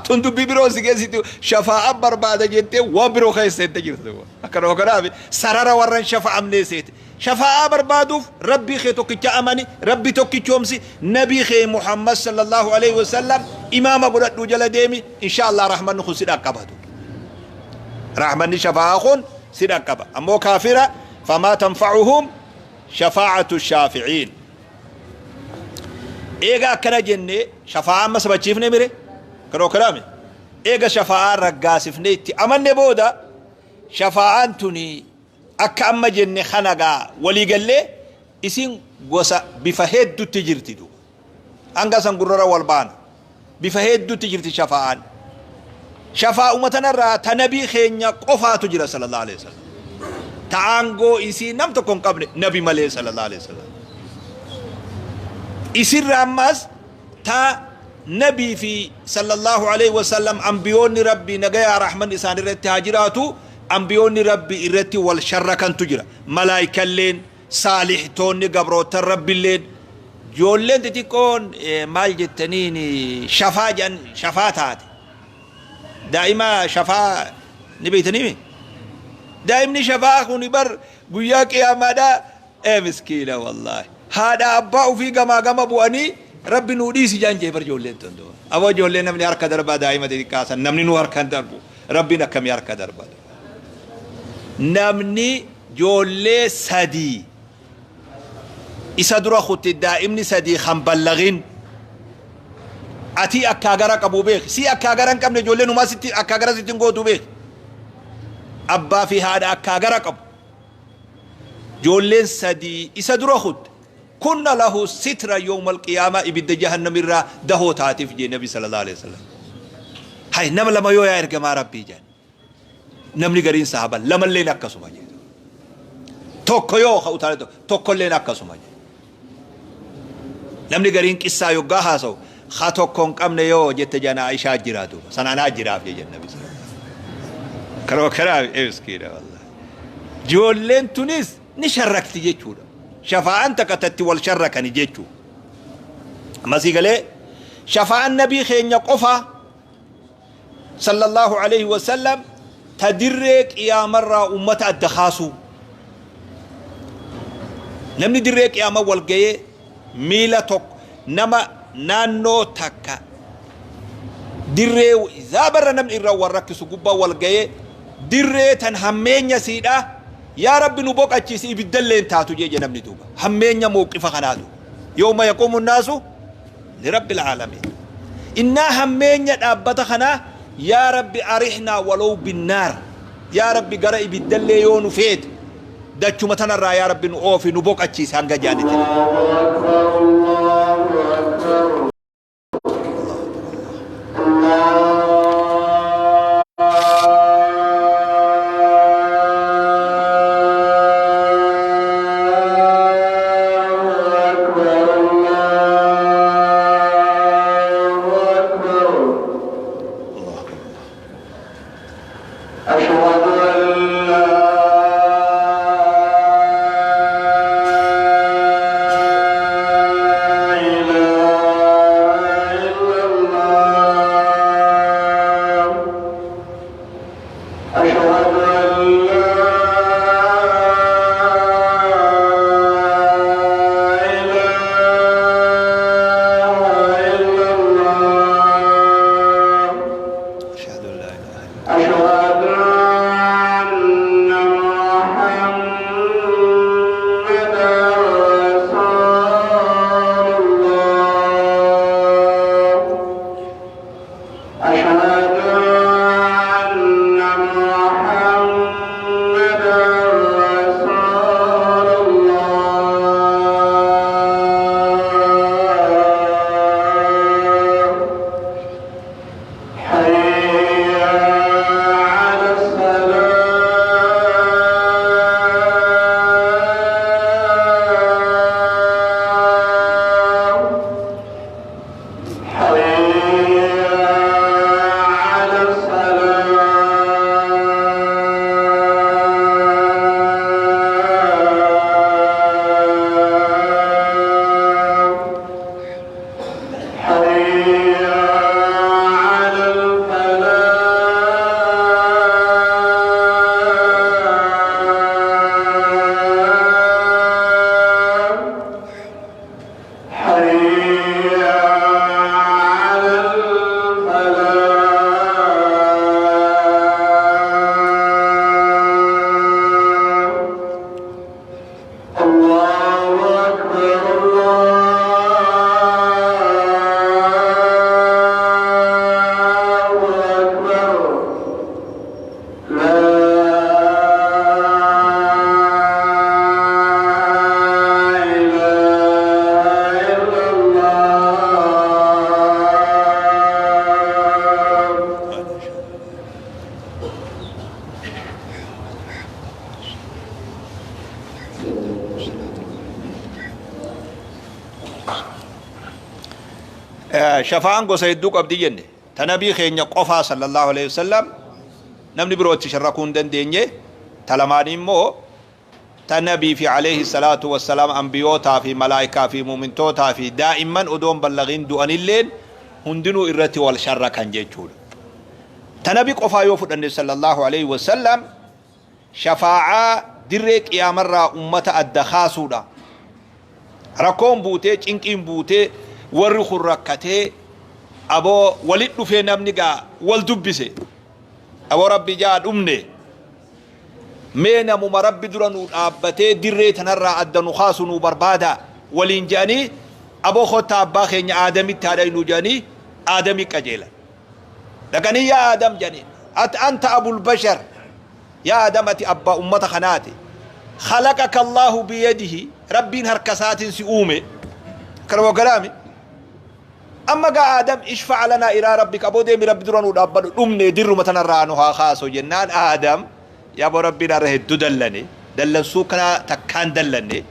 Tun dubbii biroo si geessitu, shafaa'aa barbaada jettee waan biroo keessa seente jirtu. Akkana kanaaf sarara warra hin shafa'amnee seete. Shafaa'aa barbaaduuf Rabbii kee tokkicha amani, Rabbi tokkichoomsi, Nabii kee Muhammad sallallahu alaihi wasallam imaama godhadhuu jala deemi, insha Allah rahmanni kun si dhaqqabatu. Rahmanni shafaa'aa kun si dhaqqaba. Ammoo kaafira famaa tanfa'uhum shafaa'atu shaafi'iin. Eega akkana jenne, shafaa'aa amma sabachiifne mire kanoo kanaami. Eega shafaa'aa raggaasifne itti amanne booda, shafaa'aan tuni akka amma jenne kana gaa walii gallee isin gosa bifa hedduutti jirti duuba. Hanga san gurrara wal baana. Bifa hedduutti jirti shafaa'aan. Shafaa'uma tanarraa ta nabii keenya qofaatu jira sallallahu alaihi wasallam. Ta aangoo isii nam tokko hin qabne nabi malee sallallahu alaihi wasallam. Isirra ammas ta nabii fi sallallahu alaihi wasallam ambiyoonni Rabbii nagayaa rahman isaan irratti haa jiraatu, ambiyoonni Rabbii irratti wal sharrakantu jira. Malaayikalleen, saalihtoonni gabrootan Rabbiilleen, ijoolleen xixiqqoon maal jettaniin shafaa jedhan, shafaa taate. Daa'ima shafaa ni beektanii? Daa'imni shafaa kun bar guyyaa qiyaamaadhaa miskiina wallaahi. Haadha abbaa ofii gamaa gama bu'anii Rabbi nuu dhiisi jaan jee bar ijoolleen tun duuba. Aboo ijoollee namni harka darbaa daa'ima xixiqqaa san namni nu harka hin darbu. Rabbiin akkamii harka darba. Namni ijoollee sadii isa dura kutte daa'imni sadii kan ballagin atii akkaa gara qabu beeki si akkaa gara hin qabne ijoolleen humaa sitti akkaa gara sitti hin gootu beeki abbaa fi haadha akkaa gara qabu ijoolleen sadii isa dura kutte kunna lahu sitra yawmal qiyaamaa ibidda jahannam irraa dahoo taatiif jee nabi sallallahu alaihi wasallam hay nama lama yoo yaa ergamaa rabbii jedhan namni gariin sahaban lamalleen akkasuma jee tokko yoo ka utaale tokkolleen akkasuma jee namni gariin qissaa yoggaa haasawu ka tokko hin qabne yoo jette jana Aishaa jiraa duuba san anaa jiraaf jee nabi sallallahu alaihi wasallam karoo karaa miskiina wallahi ijoolleen tunis ni sharrakti jechuudha. Shafaa'an takka tatti wal sharrakani jechuu. Ammasii galee shafaa'an nabii keenya qofa sallallahu alaihi wasallam ta dirree qiyaamarraa ummata adda kaasuu. Namni dirree qiyaama wal ga'ee miila tokko nama naannoo takka dirree zaabarra namni irra wal rakkisu gubbaa wal ga'ee dirree tan hammeenya siidha yaa rabbi nu boqachiisi ibiddallee hin taatu jee namni duuba hammeenya mawqifa kanaa duuba yawma yaquumu nnaasu lirabbil aalamiin innaa hammeenya dhaabbata kanaa yaa rabbi arihnaa walow binnaar yaa rabbi gara ibiddallee yoo nu feete dachuma tanarraa yaa rabbi nu oofi nu boqachiisi hanga jaaniti. Allahu Akbar, Allahu Akbar. Allahu Akbar, Allahu Akbar. Ashhadu an laa ilaaha illallah. Ashhadu an laa ilaaha illallah. Ashhadu an laa ilaaha illallah. Ashhadu anna Muhammadan Rasulullah. Ashhadu anna Muhammadan Rasulullah. Hayya 'ala salah. Hayya 'ala salah. Hayya 'ala al-falah. Hayya 'ala al-falah. Allahu Akbar, Allahu Akbar. La ilaha illallah. Shafaa'aan gosa hedduu qabdi jenne ta nabii keenya qofaa sallallahu alaihi wasallam namni biroo itti sharrakuu hin dandeenye ta lamaanii immoo ta nabii fi alayhi salaatu wassalaam ambiyootaa fi malaayikaa fi muumintootaa fi daa'imman odoon ballagiin du'anilleen hundinuu irratti wal sharrakan jechuudha. Ta nabii qofaa yoo fudhanne sallallahu alaihi wasallam shafaa'aa dirree qiyaamarraa ummata adda kaasuudha. Rakkoon buutee cinqiin buutee warri kun rakkatee Aboo walit dhufee namni gaa wal dubbise. Aboo Rabbi jaa dhumne. Mee namuma Rabbi dura nuu dhaabbatee dirree tanarraa adda nu kaasu nuu barbaadaa waliin je'anii, aboo kottaa abbaa keenya Aadamitti haa dhaynuu je'anii Aadamii qajeelan. Dhaqanii yaa Aadam jedhaniin. At anta abul bashar. Yaa Aadam, ati abbaa ummata kanaati. Khalaqaka Allahu biyadihi. Rabbiin harka isaatiin si uume. Kana kalaami. Amma gaa Aadam, ishfa'a lanaa ilaa rabbika, aboo deemi Rabbi dura nuu dhaabbadhu, dhumne, dirruma tanarraa nu haa kaasu jennaan, Aadam yaa boo Rabbiin har'a hedduu dallane, dallansuu kana takkaan dallanne,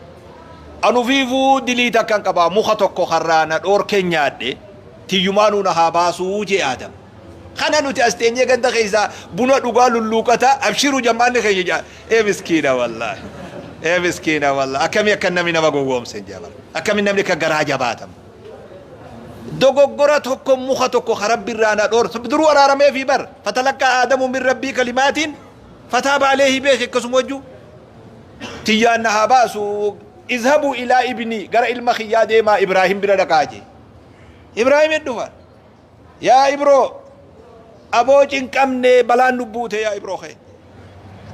anu fiifuu dilii takkan qabaa, muka tokko karraa na dhoorke nyaadhe, tiyyumaanuu na haa baasuu jee Aadam. Kana nuti as teenyee ganda keessaa buna dhugaa lulluuqata abshiru jammaanni keenya jaa. Ee miskiina wallaahi. Ee miskiina wallaahi. Akkamii akka namni nama gowwoomse jaa bara. Akkamii namni akka garaa jabaatamu. Dogoggora tokko, muka tokko ka Rabbi irraa na dhoorsu duruu araaramee fi bar. Fatalaqqaa Aadamu min rabbii kalimaatiin fataaba aleehi, beeki akkasuma wajjuu. Tiyyaan na haa baasu, izhabuu ilaa ibnii, gara ilma kiyyaa deemaa, Ibraahim bira dhaqaa jee. Ibraahim dhufan. Yaa Ibroo, aboo cinqamne, balaan nu buute, yaa Ibroo keenya.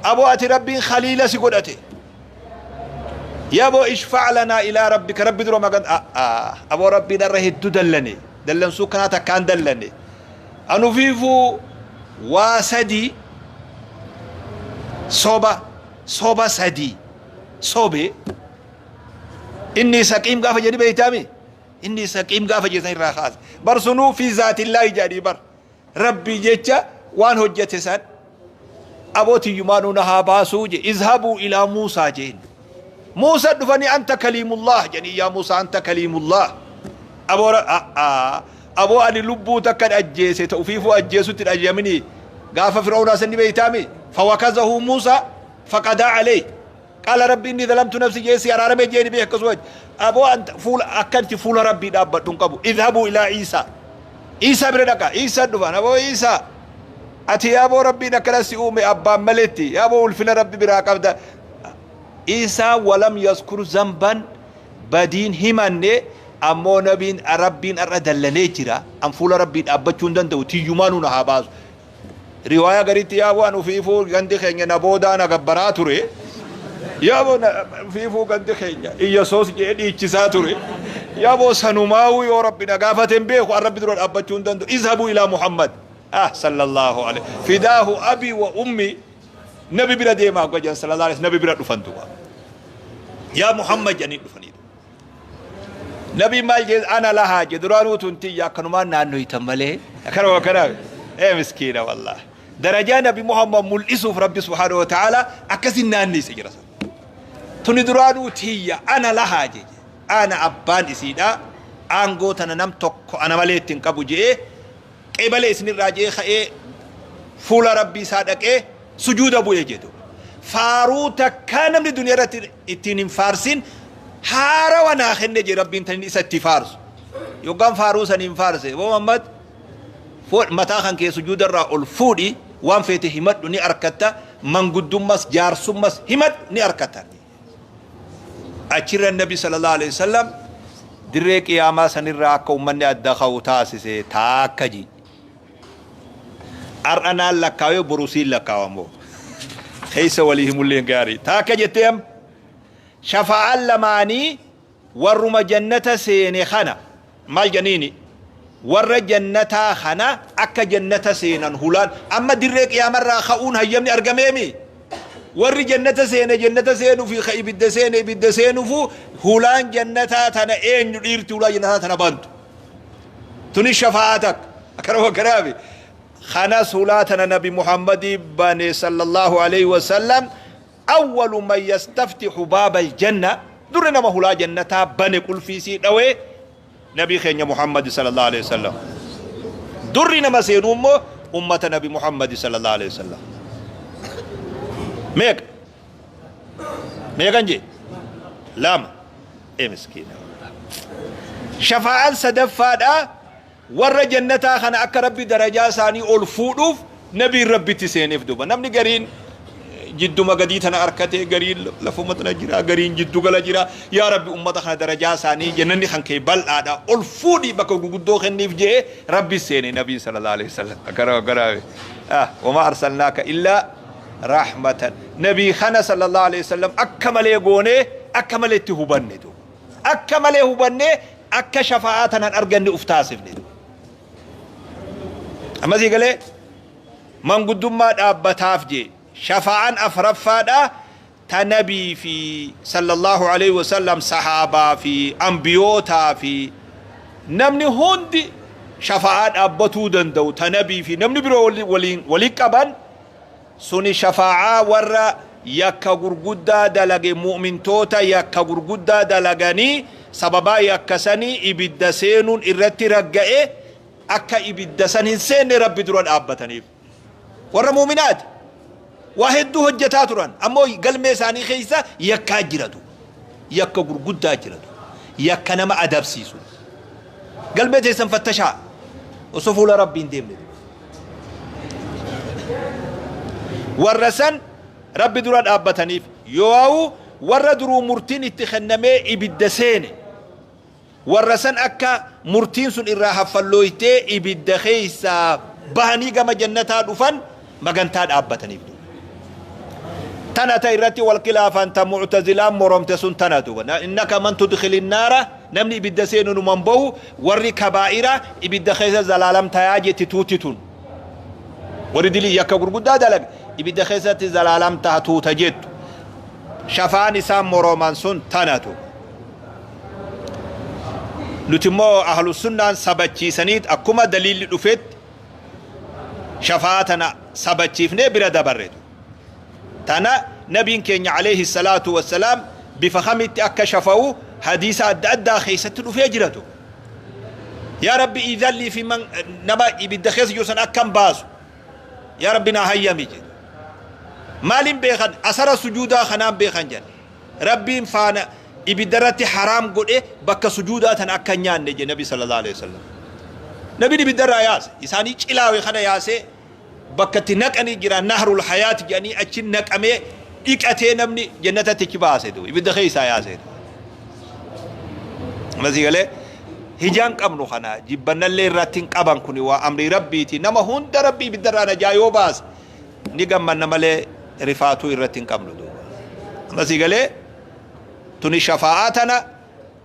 Aboo ati Rabbiin khaliila si godhate. Yaboo ishfa' lanaa ilaa rabbika, Rabbi dura magan, aboo Rabbiin irra hedduu dallane, dallansuu kanaa takkaan dallane. Anufiifuu waa sadii soba, soba sadii sobe, inni saqiim gaafa jedhi beeytaami, inni saqiim gaafa jedhan irraa kaase bar, sunuu fi zaatillaahi jedhanii bar, Rabbii jecha waan hojjete san, aboo tiyyumaanuu na haa baasuu je. Izhabuu ilaa Muusaa jeen. Muusaa dhufanii, anta kaliimullah jedhanii, yaa Muusaa, anta kaliimullah, aboo aboo ani lubbuu takkan ajjeese ta ufiifuu ajjeesutti hin ajajamini. Gaafa Fir'aunaa sanni beeytaami, fawakazahu Muusaa faqadaa alayhi, qaala rabbi inni zalamtu nafsi jee, si araarame jeeni beek. Akkasuma aboo anta fuula akkanti fuula Rabbii dhaabbadhu hin qabu. Idhabuu ilaa Iisaa, Iisaa bira dhaqa. Iisaa dhufan, aboo Iisaa, ati yaaboo Rabbiin akkana si uume abbaan maletti, yaaboo ulfina Rabbi biraa qabda. Iisaa walam yazkur zamban, badiin himanne, ammoo nabiin Rabbiin har'a dallanee jira, an fuula Rabbii dhaabbachuu hin danda'u, tiyyumaanuu na haa baasu. Riwaayaa garitti yaaboo an ufiifuu gandi keenya na boodaa na gabbaraa ture, yaaboo ufiifuu gandi keenya Iyyasuus jedhee dhiichisaa ture, yaaboo sanumaa'uu yoo Rabbi na gaafate hin beeku, an Rabbi dura dhaabbachuu hin danda'u. Izhabuu ilaa Muhammad, ah, sallallahu alaihi, fidaahu abi wa ummi, nabi bira deemaa gojan, sallallahu alaihi. Nabi bira dhufan duba, yaa Muhammad jedhanii dhufanii, nabi maal jee? Ana lahaa je, duraanuu tun tiyya, akkanumaan naannoytan malee, akkanuma kanaaf. Ee miskiina wallahi, darajaa nabi Muhammad mul'isuuf Rabbi subhaanahu wa ta'ala akkasin naanneyse jira. San tuni duraanuu tiyya, ana lahaa je, ana abbaan isiidha, aangoo tana nam tokko ana malee ittiin qabu je'ee, qeebalee isinirraa je'ee, ka'ee fuula Rabbii isaa dhaqee sujuuda bu'ee jedhu. Faaruu takkaa namni duniyaa irratti ittiin hin faarsin haarawa naa kenne je Rabbiin, tan isa itti faarsu. Yookaan faaruu san hin faarse. Boo Muhammad, mataa kan kee sujuuda irraa ol fuudhi, waan feete himadhu ni arkatta, manguddummas jaarsummas himadhu ni arkatta. Achirra Nabi sallallahu alaihi wasallam dirree qiyaamaa sanirraa akka ummanni adda ka'u taasise taakka ji. Har'a naan lakkaawee boru siin lakkaawamoo. Keessa walii himulleen gaarii. Taakka jettee am shafaa'aan lamaanii warruma jannata seene kana maal jedhaniini, warra jannataa kana akka jannata seenan hulaan amma dirree qiyaamarraa ka'uun hayyamni argameemi. Warri jannata seene jannata seenuu fi ka ibidda seene ibidda seenufu hulaan jannataa tana eenyu dhiirti hulaa jannataa tana bantu. Tuni shafaa'aa takka. Akkanuma kanaafi. Kanas hulaa tana Nabi Muhammadii bane sallallahu alaihi wasallam, awwalu man yastaftihu baaba aljanna, durri nama hulaa jannataa bane, qulfii isii dhawee, nabii keenya Muhammad sallallahu alaihi wasallam. Durri nama seenuu immoo ummata Nabi Muhammad sallallahu alaihi wasallam. Meeqa? Meeqan jee? Lama. Ee miskiina. Shafaa'aan sadaffaadha, warra jannataa kana akka Rabbi darajaa isaanii ol fuudhuuf nabiin Rabbitti seeneef duuba. Namni gariin Jidduma gadii tana arkatee, gariin lafuma tana jira, gariin jiddu gala jira. Yaa Rabbi, ummata kana darajaa isaanii jannanni kan kee bal'aadha, ol fuudhii bakka gurguddoo kenniif jee Rabbi seene. Nabiin sallallahu alaihi wasallam akkana akkana. Ah, wama arsalnaaka illaa rahmatan. Nabii kana sallallahu alaihi wasallam akka malee goonee, akka malee itti hubanne duuba, akka malee hubannee, akka shafa'aa tanan arganne uf taasifne duuba. Ammasii galee manguddummaa dhaabbataaf jee. Shafa'aan afraffaadha ta nabii fi sallallahu alaihi wasallam, sahaabaa fi ambiyootaa fi namni hundi shafa'aa dhaabbatuu danda'u, ta nabii fi namni biroo waliin walii qaban suni. Shafa'aa warra yakka gurguddaa dalage, mu'mintoota yakka gurguddaa dalaganii sababaa yakka sanii ibidda seenuun irratti ragga'e, akka ibidda san hin seenne Rabbi dura dhaabbataniif. Warra mu'minaati, waa hedduu hojjetaa turan, ammoo galmee isaanii keessa yakkaa jiratu, yakka gurguddaa jiratu, yakka nama adabsiisu. Galmee teessan fattashaa osoo fuula Rabbii hin deemne. Warra san Rabbi dura dhaabbataniif yoo warra duruu murtiin itti kennamee ibidda seene, warra san akka murtiin sun irraa haffallooytee ibidda keessaa bahanii gama jannataa dhufan magantaa dhaabbataniif. Tana ta irratti wal khilaafan, ta Mu'tazilaan moromte sun tana duba. Innaka man tudkhili naara, namni ibidda seenu numan bahu, warri kabaa'ira ibidda keessa zalaalam tayaa jetti tuutti tun. Warri dilii yakka gurguddaa dalag ibidda keessatti zalaalam taha tuuta jettu, shafaan isaan moroman sun tanatu. Nuti immoo ahlu sunnaan sabachiisaniit akkuma daliilli dhufetti shafaa tana sabachiifnee bira dabarretu. Tana nabiin keenya alayhi salaatu wassalaam bifa kamitti akka shafa'u hadiisa adda addaa keessatti dhufee jiratu. Yaa Rabbi, idhallii fi man nama ibidda keessa jiru san akkam baasu, yaa Rabbi naa hayyami jedhu. Maaliin beekan? Asara sujuudaa kanaan beekan jedhan. Rabbiin faana ibidda irratti haraam godhe bakka sujuudaa tana akka hin nyaanne jedhe Nabi sallallahu alaihi wasallam. Nabiin ibidda irraa yaase isaanii cilaawe kana yaasee bakka itti naqanii jira, nahrul hayaat jedhanii, achi naqamee dhiqatee namni jannatatti achi baase duuba ibidda keessaa yaase duuba. Masii galee hijaan qabnu kana jibbannallee irratti hin qaban. Kuni waa amrii Rabbiiti. Nama hunda Rabbi ibidda irraa najaa yoo baase ni gammanna malee rifaatuu irratti hin qabnu duuba. Masii galee tuni shafaa'aa tana,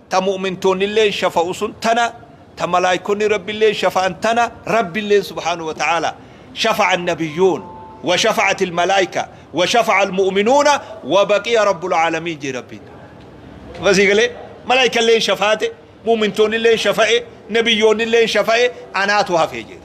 ta mu'mintoonnillee shafa'u sun tana, ta malaayikonni Rabbillee shafa'an tana. Rabbillee subhaanahu wa ta'ala shafa'a nabiyyuun wa shafa'at almalaayika wa shafa'a almu'minuuna wa baqiya rabbul aalamiin jee Rabbiin. Masii galee malaayikallee shafaate, mu'mintoonnillee shafa'e, nabiyyoonnillee shafa'e, anaatu hafee jee.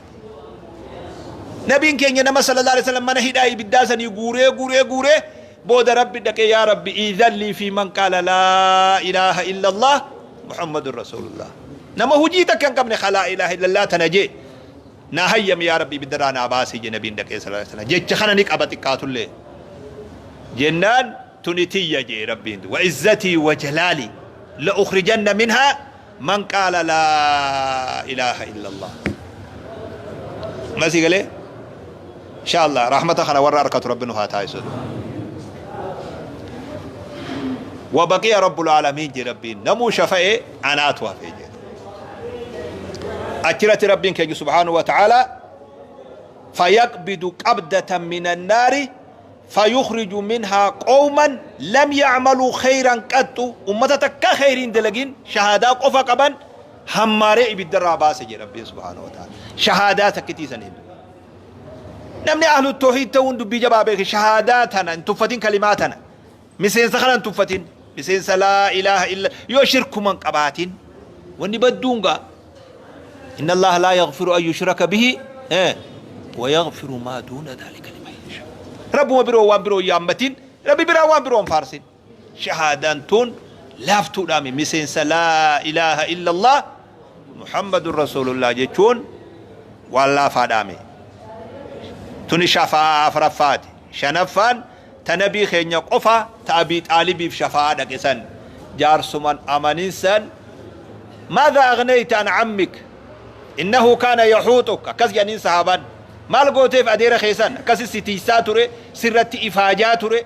Nabiin keenya nama sallallahu alaihi wasallam mana hidhaa ibiddaa sanii guuree guuree guuree booda Rabbi dhaqee, yaa Rabbi, iidhallii fi man qaala laa ilaaha illa Allah Muhammadun Rasulullah, nama hujii takka hin qabne ka laa ilaaha illallah tana jee naa hayyami, yaa Rabbi ibiddarraa naa baasii je. Nabiin dhaqee sallallahu alaihi wasallam jecha kana ni qaba xiqqaatullee jennaan, tuni tiyya jee Rabbiin, wa izzatii wa jalaalii la ukhrijanna minhaa man qaala laa ilaaha illa Allah. Masii galee insha Allah rahmata kana warra arkatu Rabbi nu haa taasisu. Wa baqiya rabbul aalamiin je Rabbiin, namuu shafa'e anaatu hafee jedhe. Achirratti Rabbiin keenya subhaanahu wa ta'ala fayaqbidu qabdatan min annaari fayukhriju minhaa qawman lam ya'maluu khayran qaxxu, ummata takka khayriin dalagin shahaadaa qofa qaban hammaaree ibiddarraa baase jedhe Rabbiin subhaanahu wa ta'ala. Shahaadaa takkitii saniin namni ahlu tawhiid ta'uun dubbii jabaa beeke. Shahaadaa tana hin tuffatin, kalimaa tana, miseensa kana hin tuffatin, miseensa laa ilaaha illa yoo shirkuman qabaatin wanni badduun gaa. Inna Allaha laa yaghfiru an yushraka bihi wa yaghfiru maa duuna dhalika liman yashaa. Rabbuma biroo waan biroo hin yaammatin, Rabbi biraa waan biroo hin faarsin. Shahaadaan tun laaftuudhaami. Miseensa laa ilaaha illa Allah Muhammadun Rasuulullah jechuun waan laafaadhaami. Tuni shafaa afraffaati. Shanaffaan ta nabii keenya qofa, ta Abii Xaalibiif shafa'aa dhaqe san, jaarsuman amanin san. Maadha aghnayta an ammik innahu kaana yaxuuxuk, akkas jedhaniin sahaabaan. Maal gooteef adeera keessan akkasi si tiisaa ture, sirratti ifaajaa ture,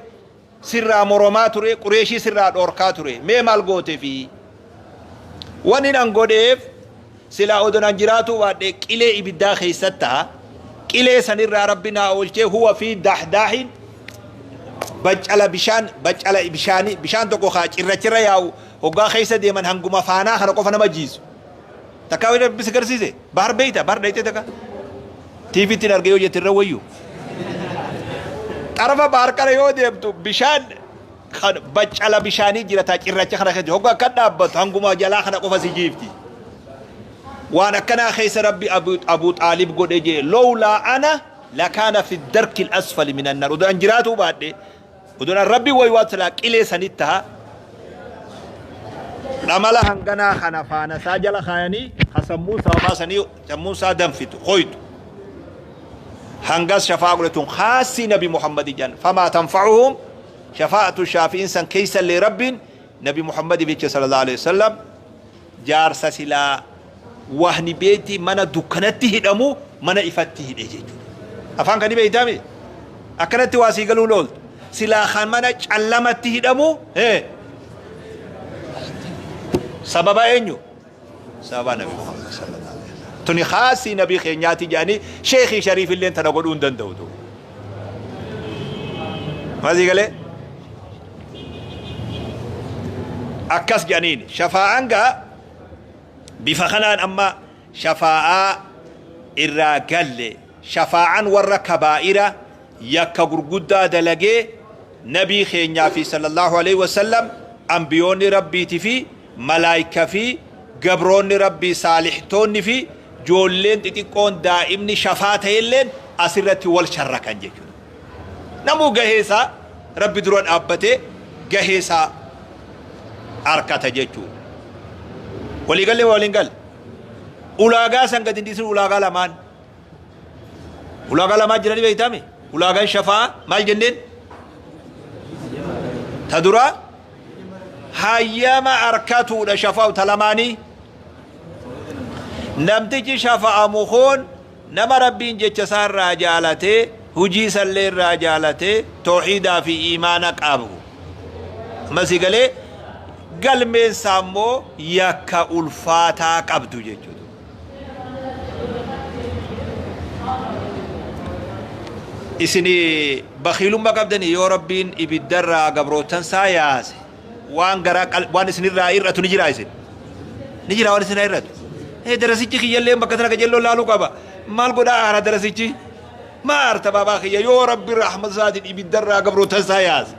sirraa moromaa ture, Qureeshii sirraa dhoorkaa ture. Mee maal gooteefi? Wanni an godheef silaa odon an jiraatuu baadhee qilee ibiddaa keessatti ta'a. Qilee sanirraa Rabbi naa oolchee, huwa fi dahdaahin, baccala bishaan, baccala bishaanii, bishaan tokko kaa cirrachirra yaa'u, hoggaa keessa deeman hanguma faanaa kana qofa nama jiisu. Takkaa wayii Rabbi si garsiise? Bahar beeyta? Bahar dhayxee takka? TVtti hin arge yoo jette irra wayyu. Xarafa bahar kana yoo deemtu bishaan kan baccala bishaanii jira taa cirracha kana keessa hoggaa akka dhaabbatu hanguma jalaa kana qofa si jiifti. Waan akkanaa keessa Rabbi Abu Xaalib godhe jee, lowlaa ana lakaana fi darki asfali minan nar. Odoo an jiraatuu baadhe, odoo an Rabbi wayi waan silaa qilee sanitti taha. Dhamala hanganaa kana faana isaa jala kaayanii ka sammuun sababaa sanii sammuun isaa danfitu hoytu. Hangas shafaa godhe. Tun khaasii Nabi Muhammadi jedhan, famaa tanfa'uhum shafaa'atu shaafi'iin. San keessallee Rabbiin Nabi Muhammadiif jecha sallallahu alaihi wasallam jaarsa silaa wahni beetii mana dukkanatti hidhamu mana ifatti hidhe jechuudha. Afaan kan beeytaami? Akkanatti waa sii galuun ooltu. Silaa kan mana callamatti hidhamu sababa eenyu? Sababa Nabi Muhammad sallallahu alaihi wasallam. Tuni khaasii Nabii keenyaati jedhanii sheekii shariif illeen tana godhuu hin danda'u. Maal sii galee? Akkas jedhaniin shafaa'aan gaa bifa kanaan amma shafaa'aa irraa galle. Shafaa'aan warra kabaa'ira, yakka gurguddaa dalagee, Nabii keenyaa fi sallallahu alaihi wasallam, ambiyoonni Rabbiiti fi malaayika fi gabroonni Rabbii saalihtoonni fi joolleen xixiqqoon daa'imni shafaa ta'elleen asirratti wal sharrakan jechuudha. Namuu gahee isaa Rabbi dura dhaabbatee gahee isaa arkata jechuudha. Walii galee waliin galle. Ulaagaa san gadi hin dhiisin ulaagaa lamaan. Ulaagaa lamaan jiranii beeytaami? Ulaagaan shafaa maal jenneen? Ta duraa hayyama arkatuudha shafaa'u, ta lamaanii namtichi shafa'amu kun nama Rabbiin jecha isaa irraa jaalatee, hujii isallee irraa jaalatee, toohiidaa fi iimaana qabu. Amma si galee? Galmeen isaa immoo yakka ulfaataa qabdu jechuudha. Isin bakiilummaa qabdanii yoo Rabbiin ibiddarraa gabrootan isaa yaase waan garaa waan isinirraa hir'atu ni jira, isin ni jira waan isinirraa hir'atu. Darasichi kiyyallee bakka tana qajeelloo laaluu qaba. Maal godhaa aara darasichi? Maa aarta baabaa kiyya yoo Rabbi rahmata isaatiin ibiddarraa gabrootan isaa yaase?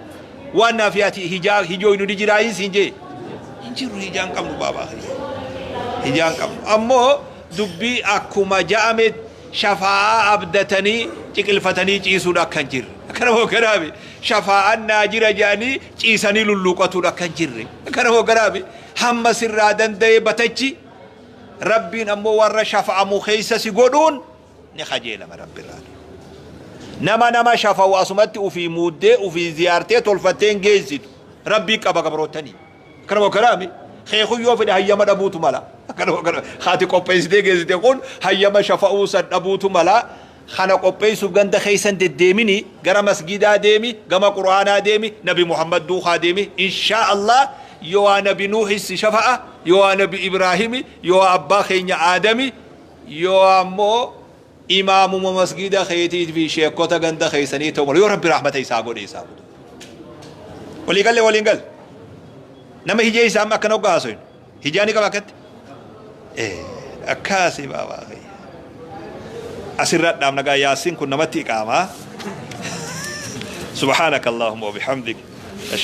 Waan naaf yaati hijaa hijooynu ni jiraa siin jee? Hin jiru, hijaan qabnu baabaa kiyya. Hijaan qabnu. Ammoo dubbii akkuma ja'ame shafaa'aa abdatanii ciqilfatanii ciisuun akka hin jirre. Akkana moo garaabe? Shafaa'aan naa jira jedhanii ciisanii lulluuqatuun akka hin jirre. Akkana moo garaabe? Hamma sirraa danda'e batachi, Rabbiin ammoo warra shafa'amu keessa si godhuun ni kajeelama Rabbirraa. Nama shafa'u asumatti ufii muuddee, ufii ziyaartee tolfattee hin geessitu. Rabbii qaba gabrootanii. Akkana moo karaami? Keekun yoo fedhe hayyama dhabuutu mala. Akkana moo karaami? Haati qopheessitee geessite kun hayyama shafa'uu san dhabuutu mala. Kana qopheessuuf ganda keessan deddeemini, gara masgidaa deemi, gama Qur'aanaa deemi, Nabi Muhammad duukaa deemi. Inshaa Allah yoo waa Nabi Nuuhis si shafa'a, yoo waa Nabi Ibraahimi, yoo waa abbaa keenya Aadami, yoo ammoo imaamuma masgida keetii fi sheekota ganda keessanii ta'u mala, yoo Rabbi rahmata isaa godhe isaa godhu. Walii galle waliin galle. Nama hijee isaa amma akkana hoggaa haasoynu. Hijaa ni qaba akkatti? Akkaasi baabaa kiyya. Asirra dhaabna gaa, yaasiin kun namatti iqaamaa. سبحانك اللهم وبحمدك.